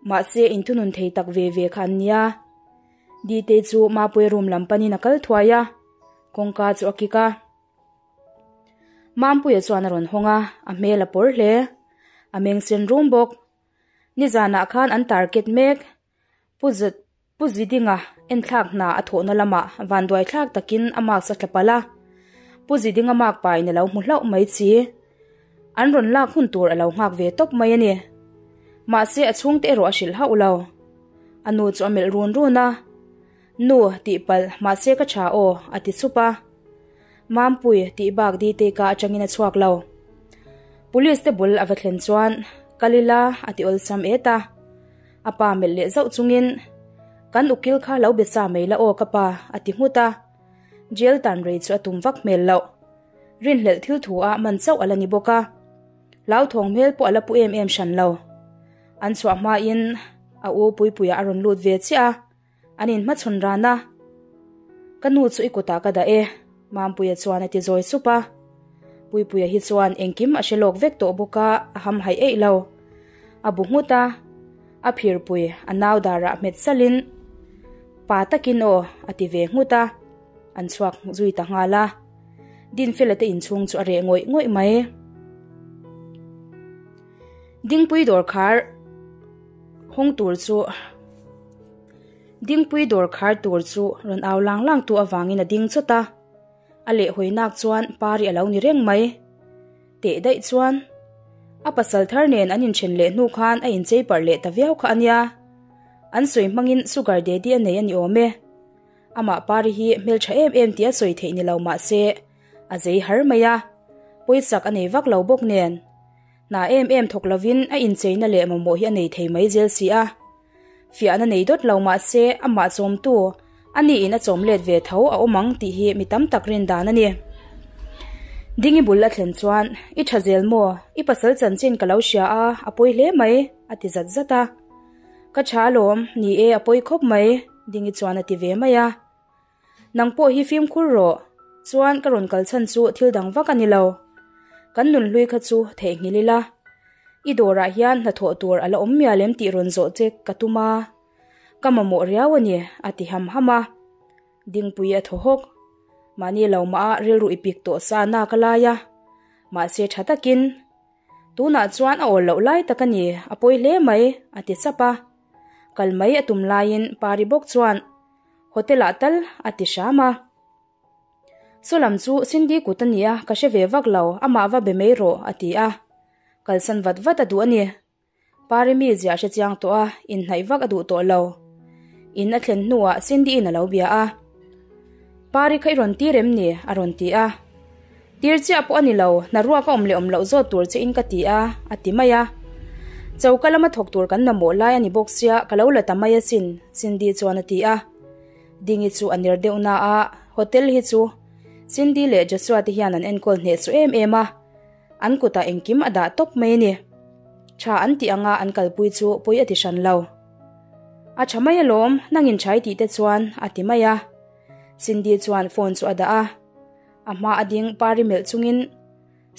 Mahse inthunun thei tak ve ve kha an nia. Dtei chu Mapuia room lam panin a kal thuai a, kawngka chu a kik a. Mampuia chuan a rawn hawng a, a hmel a pawr hle. A meng sen rum bawk. Nizanah khan an target mek. Pu Pu Zidinga enthlak hna a thawhna lamah vanduaithlak takin a marks a tla palh a, Pu Zidinga mark pain a lo hmu hlauh mai chi. An rawn lak hun tur a lo nghak ve tawp mai a ni. Mahse a chhungte erawh a hrilh hauh lo. A nu chu a melh run run a, Nu, tih palh, mahse ka tha aw, a ti chup a. Mampui, tih bak Dtei ka atangin a chhuak lo. Police te bul a va thlen chuan, Kal ila, a ti awlsam et a. A pa melh leh zauh chungin, Kan ukil kha lo be sa mai la aw ka pa, a ti nghut a. Jail tan rei chu a tum vak hmel loh. Rinhlelh thil thu ah man chauh a la ni bawk a. Hlauthawng hmel pawh a la pu em em hran lo. An chhuah hmain a u Puipuia a rawn lut ve chiah a. An inhmachhawn ran a, Ka nu chu i kutah ka dah e, Mampuia chuan a ti zawi sup a. Puipuia hi chuan engkim a hre lawk vek tawh bawk a, a hamhaih eih lo. A bu nghut a, a phirpui a nau darah hmet salhin, Pa takin aw, a ti ve nghut a, an chhuak zui ta nghal a. Dinfela te inchhung chu a reh ngawih ngawih mai. Dingpui dawr khar hawng tur chu. Dingpui dawr khar tur chu rawn au lang lang tu avangin a ding chawt a, a lehhawi nak chuan pari a lo ni reng mai. Teh daih chuan a pasal thar nen an inthen leh hnu khan a inchei parh leh ta viau kha a nia. An sawi hmangin sugar daddy a nei a ni awm e. Amah pari hi hmeltha em em tih a sawi theih ni lo mah se a zei har mai a, pawisak a nei vak lo bawk nen. Hna em em thawk lovin a incheina leh mamawh hi a nei thei mai zel si a. Fiahna nei dawt lo mah se amah chawmtu a niin a chawm let ve tho a awm ang tih hi mi tam tak rin dan a ni. Dingi bul a thlen chuan, I tha zel maw? I pasal chanchin ka lo hria a, a pawi hle mai, a ti zat zat a. Ka tha alawm, ni e a pawi khawp mai, Dingi chuan a ti ve mai a. Nang pawh hi fimkhur rawh, chuan ka rawn kal chhan chu thil dang vak a ni lo. Kan nunhlui kha chu theihnghilh ila. I dawrah hian hnathawh tur a la awm mial em tih rawn zawh che ka tum a, ka mamawh riau a ni, a ti ham ham a. Dingpui a thaw hawk. Mahni lo mah a rilru i pik tawh sa nak a lai a, mahse tha takin. Tunah chuan a awl loh lai tak a ni, a pawi hle mai, a ti chap a. Kal mai a tum laiin Pari bawk chuan, Hotel ah tal a ti hram a. Saw lam chu Cindy kut a nia, ka hre ve vak lo, amah va be mai rawh a ti a. Kalsan vat vat a duh a ni. Parimi ziah hre chiang tawh a, inhnaih vak a duh tawh lo. In a thlen hnuah Cindy in a lo bia a. Pari kha i rawn tir em ni? a rawn ti a. Tir chiah pawh a ni lo, hna ruak a awm leh awm loh zawt tur che in ka ti a, a ti mai a. Choka lama thawk tur kan mamawh lai a ni bawk sia, ka lo la ta mai asin, Cindy chuan a ti a. Dingi chu a ner deuh na a, hotel hi chu Cindy leh Joshua te hian an enkawl hneh chu em em a, an kutah engkim a dah tawp mai a ni. Tha an tih anga an kalpui chu pawi a ti hran lo. A tha mai alawm, nangin tha i tih te chuan, a ti mai a. Cindy chuan phone chu a dah a. A hma a ding pari melh chungin,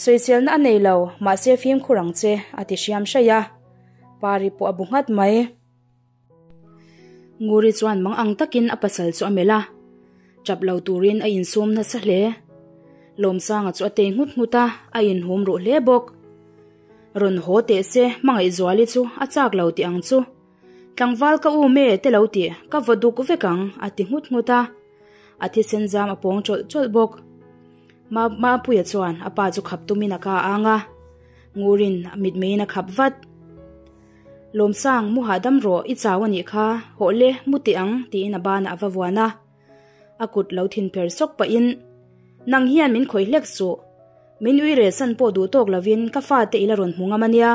Sawiselna a nei lo, mahse fimkhur ang che, a ti hriam hraih a. Pari pawh a bu nghat mai. Nguri chuan mang ang takin a pasal chu a melh a, tap lo turin a insum nasa hle. Lawmsanga chu a tei nghut nghut a, a inhum ruh hle bawk. Rawn haw teh se, Hmangaihzuali chu a chak lo tih ang chu. Tlangval ka um e te lo tih, ka vaw duk vek ang, a ti nghut nghut a. A thisen zam a pawng tawlh tawlh bawk. Mapuia chuan a pa chu khap tumin a ka ang a, Ngurin a mitmeiin a khap vat. Lawmsang, mu hahdam rawh, i chau a nih kha, hawh le, mu teh ang, tiin a banah a va vuan a. A kut lo thin pher sawk pahin, Nang hian min khawih hlek suh. Min ui rel san pawh duh tawk lovin ka fate i la rawn hmu ngam a nia.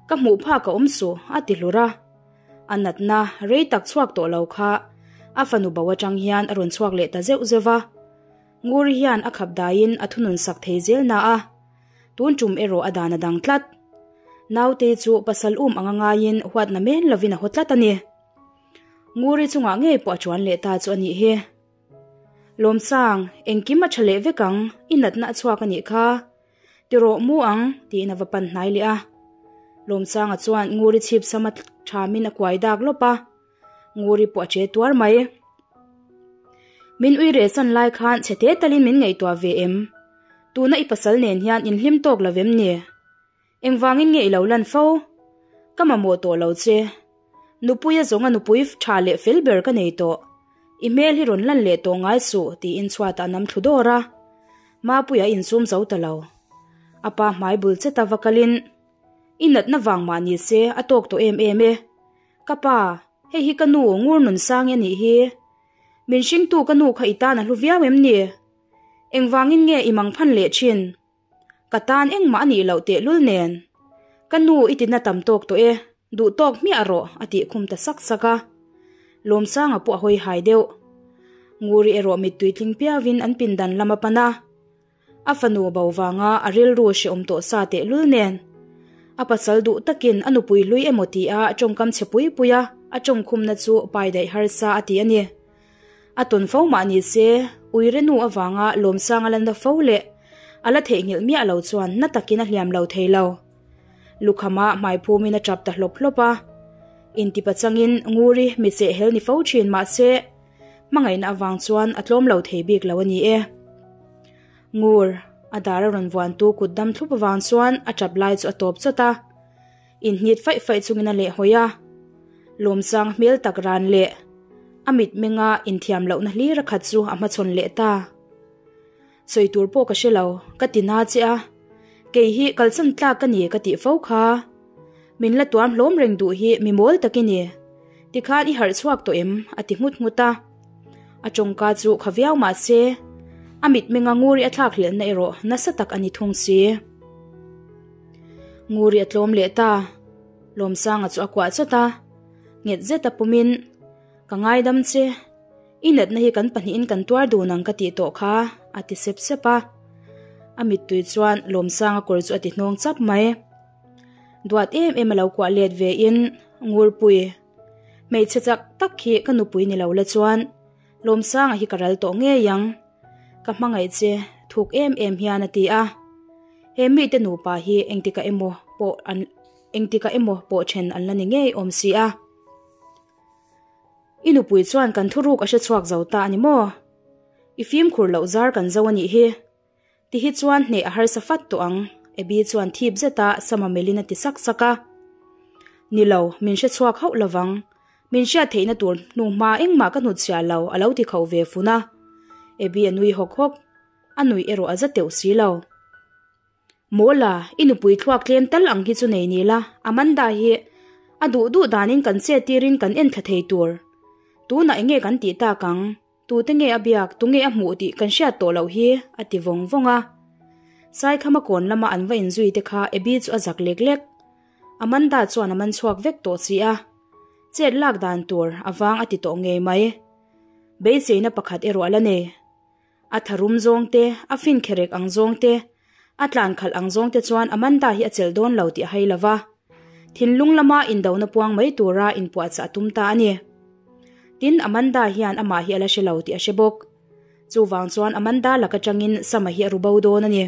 Ka hmuh phak a awm suh, a ti hlur a. A natna rei tak chhuak tawh lo kha a fanu bo atang hian a rawn chhuak leh ta zeuh zeuh va. Nguri hian a khap daiin a thunun sak thei zel na a, tun tum erawh a dan a dang tlat. Naute chu pasal um anga ngaiin huatna men lovin a haw tlat a ni. Nguri chungah ngei pawh a chuan leh ta chu a nih hi. Lawmsang, engkim a tha leh vek ang, i natna a chhuak a nih kha. Ti rawh mu ang, tiin a va pan hnai leh a. Lawmsanga chuan Nguri chhip sama thamin a kuai dak lawp a, Nguri pawh a che tuar mai. Min ui reh san lai khan chhe te talin min ngaihtuah ve em? Tuna i pasal nen hian in hlim tawk lo vem ni? Engvangin nge i lo lan fo? Ka mamawh tawh lo che. Nupuia zawnga nupui tha leh fel ber ka nei tawh. I hmel hi rawn lan leh tawh ngai suh tiin chhuatah a nam thlu dawr a. Mapuia a insum zo ta lo. A pa hmai bul cheta va kalin, I natna vang mah ni se a tawk tawh em em e. Ka pa, hei hi ka nu ngur nun sang i a nih hi. Min hringtu ka nu kha i tan a hlu viau em ni? Engvangin nge i mangphan leh thin? Ka tan engmah a nih loh tehlul nen. Ka nu i tina tam tawk tawh e, duh tawk hmiah rawh a tih khum ta sak sak a. Lawmsanga pawh a hawi hai deuh. Nguri erawh mittui tling piauin an pindan lam a pan a. A fanu bo vanga a rilru hrehawm tawh sa tehlul nen. A pasal duh takin a nupui hlui emaw tia tawngkam chhe pui pui a, a tawngkhumna chu pai daih harsa a ti a ni. A tawn fo mah ni se, uire nu avanga lawmsang a la na fo leh a la theihnghilh miah lo chuan na takin a hliam lo thei lo. Lukhama hmai phumin a tap ta hlawp hlawp a. Intipa changin Nguri mi cheh hel ni fo thin mah se, hmangaihna avang chuan a tlawm lo thei bik lo a ni e. Ngur, a dar a rawn vuantu kut dam thlup avang chuan a tap lai chu a tawp chawt a. Inhnit faih faih chungin a lehhawi a, lawmsang hmel tak ran leh a mitmenga inthiam lohna hlir a khat chu a hmachhawn leh ta. Sawi tur pawh ka hre lo, ka ti na che a, kei hi kalsan tlak ka ni ka tih fo kha. Min la tuam hlawm reng duh hi mi mawl tak i ni. Tikhan i harh chhuak tawh em? a ti nghut nghut a. A tawngka chu kha viau mah se, a mitmenga nguri a thlak hlelhna erawh nasa tak a ni thung si. Nguri a tlawm leh ta. Lawmsanga chu a kuah chawt a, nghet zet a pumin, Ka ngaidam che, i natna hi kan pahnihin kan tuar dun ang ka tih tawh kha, a ti sep sep a. A mittui chuan Lawmsanga kawr chu a ti hnawng chap mai. Duat em em a lo kuah let ve in, Ngurpui, hmeichhe chak tak hi ka nupui ni lo la chuan Lawmsanga hi ka ral tawh ngei ang. Ka hmangaih che thuk em em hian a ti a. He mite nupa hi engtikah emaw pawh an engtikah emaw pawh then an la ni ngei awm si a. I nupui chuan kan thuruk a hre chhuak zo ta a ni maw? I fimkhur loh zar kan zo a nih hi. Ti hi chuan hneh a harsa fat tawh ang, Abby chuan thip zeta Sama melhin a ti sak sak a. Ni lo, min hre chhuak hauh lovang. Min hriat theihna tur hnu hma engmah ka hnutchhiah lo a lo ti khauh ve fun a. Abby a nui hawk hawk. A nuih erawh a za teuh si lo. Mawla, i nupui thluak tlem tal ang hi chu nei ni la, Amanda hi a duh duh danin kan chet tirin kan en thla thei tur. Tunah enge kan tih tak ang? Tute nge a biak, tunge a hmuh tih kan hriat tawh loh hi, a ti vawng vawng a. Saikhama kawn lama an va inzui te kha Abby chu a zak lek lek. Amanda chuan a man chhuak vek tawh si a. Chet lak dan tur a vang a ti tawh ngei mai. Beiseina pakhat erawh a la nei. A tharum zawng te, a fin kherek ang zawng te, a tlan khalh ang zawng te chuan Amanda hi a chelh dawn lo tih a hai lova. Thinlung lama indona puang mai tura inpuahchah a tum ta a ni. Tin, Amanda hian amah hi a la hre lo tih a hre bawk. Chuvang chuan Amanda lak atangin Sama hi a ru bo dawn a ni.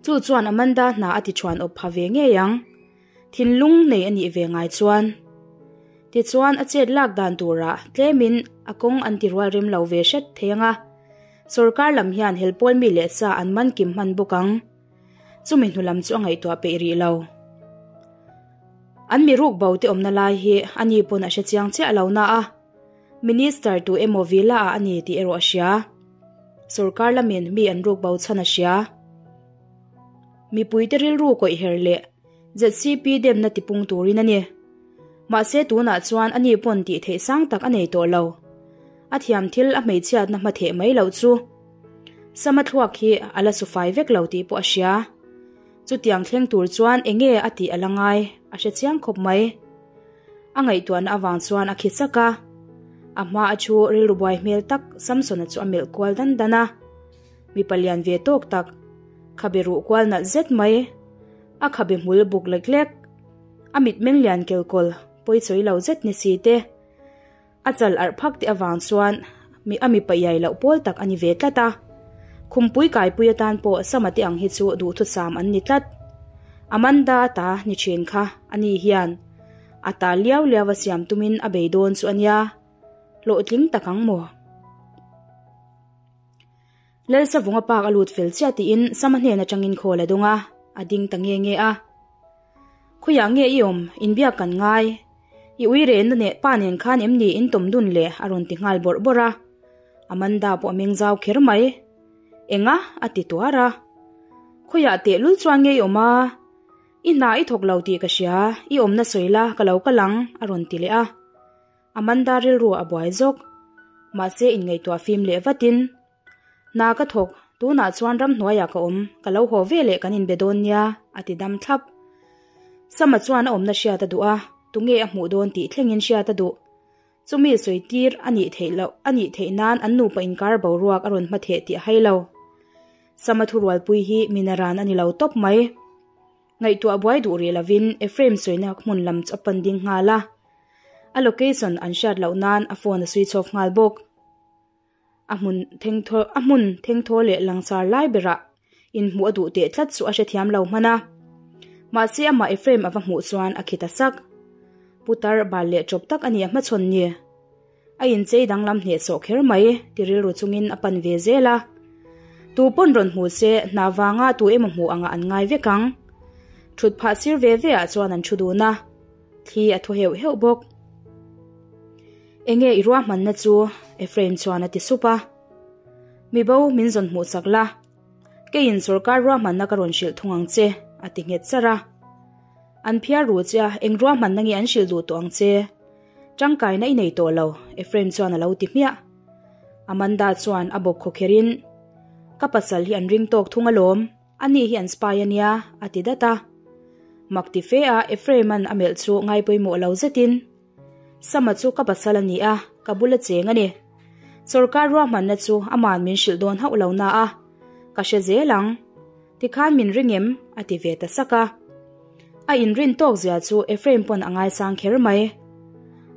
Chu chuan Amanda hna a tichhuan awp pha ve ngei ang. Thinlung nei a nih ve ngai chuan. Tichuan a chet lak dan turah tlemin a kawng an ti rual rem lo ve hret thei ang a. Sorkar lam hian helpawl mi leh sa an man kim hman bawk ang. Chumi hnu lam chu a ngaihtuah peih rih lo. An mi ruk bo te awmna lai hi a ni pawn a hre chiang chiah lo na a, Minister tu emaw villa ah a ni tih erawh a hria. Sorkar lamin mi an ruk bo chhan a hria. Mipuite rilru kawih her leh ZCP demna tipung turin a ni. Mahse tunah chuan a ni pawn tih theih sang tak a nei tawh lo. A thiam thil a hmeichhiatna hma theh mai loh chu. Sama thluak hi a la sufai vek lo tih pawh a hria. Chutiang thleng tur chuan enge a tih a la ngai, a hre chiang khawp mai. A ngaihtuahna avang chuan a khi chak a. A hma a thu rilru buai hmel tak Samsona chu a melh kual dan dan a. Mipa lian ve tawk tak, khabe ruh kual nalh zet mai, a khabe hmul buk lek lek, a mitmeng lian kelkawl pawi chawi lo zet ni si te, A chal arh phak te avang chuan mi a mipa iai loh pawl tak a ni ve tlat a. Khumpui kaipui atan pawh Sama te ang hi chu duhthusam an ni tlat. Amanda ta ni thin kha ani hian a ta liau liau a siam tumin a bei dawn chu a nia. Hlawhtling tak ang maw? Lalsavunga park a lut fel chiah tiin Sama hnen atangin call a dawng a, a ding ta nge nge a. Khawiah nge i awm? Inbiak kan ngai. I ui rehna neh pa nen khan em ni in tawm dun le? a rawn ti nghal bawrh bawrh a. Amanda pawh a meng zau kher mai. Enga? a ti tuar a. Khawiah tehlul chuan nge i awm a? I hna i thawk lo tih ka hria, i awmna sawi la ka lo kal ang, a rawn ti leh a. Amanda rilru a buai zawk. Mahse inngaihtuah fim leh vatin, Hna ka thawk, tunah chuan ramhnuaiah ka awm, ka lo haw ve leh kan inbe dawn nia, a ti dam thlap. Sama chuan a awmna hriat a duh a, tunge a hmuh dawn tih thlengin hriat a duh. Chumi sawi tir a nih theih loh a nih theih nan an nupa inkar boruak a rawn hma theh tih a hai lo. Sama thurualpui hi minaran a ni lo tawp mai. Ngaihtuah buai duh rih lovin Ephraim sawina hmun lam chu a pan ding nghal a. A location an hriat loh nan a phone a switch off nghal bawk. A hmun thengthaw a hmun thengthaw leh langsar lai berah inhmuh a duh teh tlat chu a hrethiam lo hman a. Mahse amah Ephraim a va hmuh chuan a khi ta sak. Putar bal leh ṭawp tak a ni a hmachhawn ni. A inchei danglam hnehsawh kher mai ti rilru chungin a pan ve zel a. Tu pawn rawn hmu se hna vanga tu emaw hmuh angah an ngai vek ang. Thut phah sir ve ve ah chuan an thu dun a, thli a thaw heuh heuh bawk. Enge i ruahmanna chu? Ephraim chuan a ti sup a. Mi bo min zawn hmuh chak la, keiin sawrkar ruahmanna ka rawn hrilh thung ang che, a ti nghet charh a. An phiar ru che a, eng ruahmanna nge an hrilh duh tawh ang che? Tangkaina i nei tawh lo, Ephraim chuan a lo ti hmiah. Amanda chuan a bawk khawkherhin, Ka pasal hi an ring tawk thung alawm, ani hi an spy a nia, a ti dat a. Mak ti fe a Ephraim-a'n a melh chu ngai pawimawh lo zetin, Sama chu ka pasal a ni a, ka bula cheng a ni. Sawrkar ruahmanna chu ama'n min hrilh dawn hauh lo na a, ka hre zel ang. Tikhan min ring em? a ti ve ta sak a. A inrin tawk zia chu Ephraim pawn a ngaisang kher mai.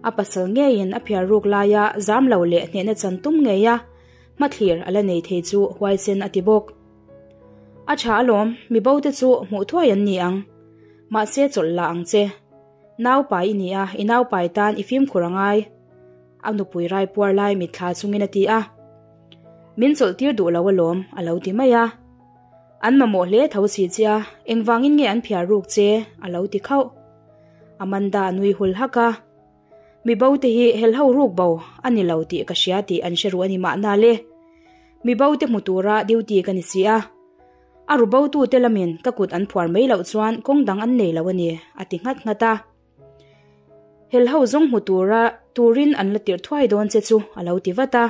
A pasal ngeiin a phiar ruk laia zam lo leh hnehna chan tum ngeia hmathlir a la nei thei chu huaisen a ti bawk. A tha alawm, mi bo te chu hmuh thuai an ni ang. Mahse chawlh la ang che. Naupai i ni a, i naupai tan i fimkhur a ngai. A nupui raipuar lai mitthla chungin a ti a. Min chawlh tir duh lo alawm, a lo ti mai a. An mamawh hle tho si che a, engvangin nge an phiar ruk che? a lo ti khauh. Amanda a nui hul hak a, Mi bo te hi helho ruk bo a ni lo tih ka hria tih an hre ruh a ni mahna le. Mi bo te hmu tura duty ka ni si a, a ru bo tute lamin ka kut an phuar mai loh chuan kawng dang an nei lo a ni, a ti nghat nghat a. Helho zawng hmu tura turin an la tirh thuai dawn che chu, a lo ti vat a.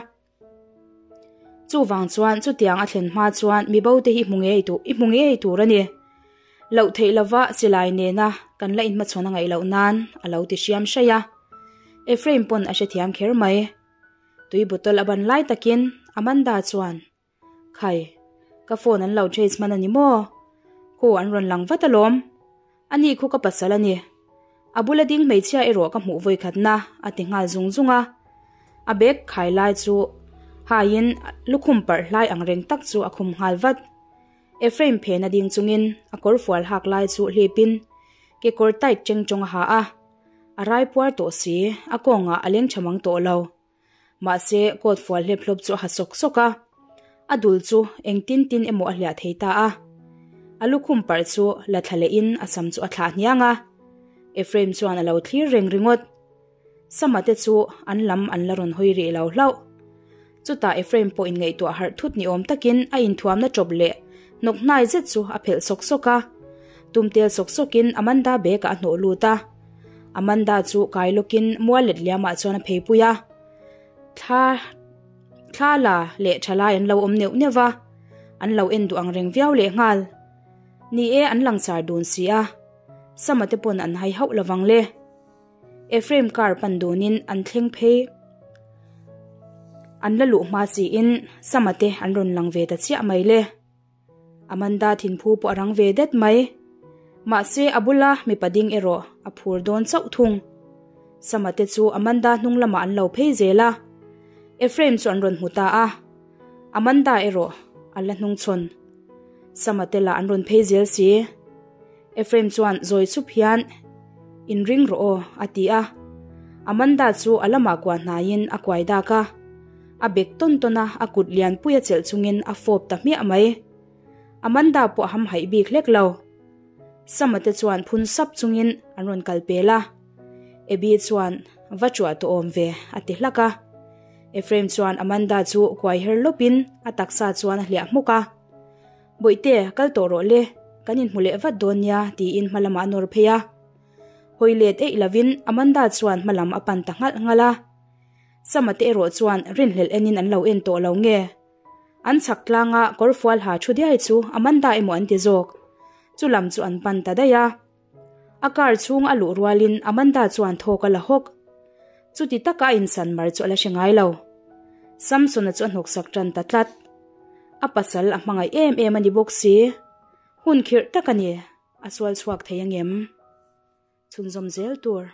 Chuvang chuan chutiang a thlen hma chuan mi bo te hi hmu ngei tur i hmu ngei tur a ni. Loh theih lova silai nena kan la inhmachhawn a ngaih loh nan a lo ti hriam hraih a. Ephraim pawn a hrethiam kher mai. Tui bottle a ban lai takin Amanda chuan Khai, ka phone an lo trace hman a ni maw? Khu an rawn lang vat alawm. Ani khu ka pasal a ni. A bula ding hmeichhia erawh ka hmuh vawi khatna a ti nghal zung zung a. A bag khai lai chu haiin lukhum parh hlai ang reng tak chu a khum nghal vat. Ephraim phena ding chungin a kawr fual hak lai chu hlipin kekawr tight cheng chawng a ha a. A rai puar tawh si, a kawngah a leng tha mang tawh lo. Mahse, coat fual hlep hlawp chu a ha sawk sawk a, a dul chu eng tin tin emaw a hliah thei ta a. A lukhum parh chu la thla lehin a sam chu a thlah hniang a. Ephraim chuan a lo thlir reng ringawt. Sama te chu an lam an la rawn hawi rih lo hlauh. Chutah Ephraim pawh inngaihtuah harh thut ni awm takin a inthuamna ṭawp leh hnawk hnai zet chu a phelh sawk sawk a. Tumtel sawk sawkin Amanda bag ah a hnawh lut a. Amanda chu kai lawkin mual let liamah chuan a pheipui a, thla thla la leh tha lai an lo awm neuh neuh va, an lo en duh ang reng viau leh nghal. Ni e, an langsar dun si a, Sama te pawn an hai hauh lovang le. Ephraim car pan dunin an thleng phei. An la luh hma siin Sama te an rawn lang ve ta chiah mai le. Amanda thinphu pawh a rang ve det mai. Mahse a bula mipa ding erawh a phur dawn chauh thung. Sama te chu Amanda hnung lamah an lo phei zel a. Ephraim chu an rawn hmu ta a. Amanda erawh a la hnungchhawn. Sama te lah an rawn phei zel si. Ephraim chuan zawi chup hian, Inring rawh aw, a ti a. Amanda chu a lamah kuah hnaiin a kuai dak a. A bek tawn tawn a, a kut lianpui a chelh chungin a fawp ta hmiah mai. Amanda pawh a hamhaih bik hlek lo. Sama te chuan phun sap chungin an rawn kal pel a. Abby chuan, Va chuah tawh awm ve, a ti hlak a. Ephraim chuan Amanda chu kuai her lawpin a taksa chuan a hliah hmuk a. Bawihte, kal tawh rawh le, kan inhmu leh vat dawn nia, tiin hma lamah a nawr phei a. Hawi let eih lovin Amanda chuan hma lam a pan ta nghalh nghalh a. Sama te erawh chuan rinhlelh enin an lo en tawh lo nge? An chhak tlanga kawrfual ha thu diai chu Amanda emaw an ti zawk. Chu lam chu an pan ta daih a. A car chhung a luh rualin Amanda chuan thawk a la hawk. Chuti taka a insan mar chu a la hre ngai lo. Samson-a chu a hnawksak tan ta tlat. A pasal a hmangaih em em a ni bawk si. Hun khirh tak a ni, a sual chhuak thei angem? Chhunzawm zel tur.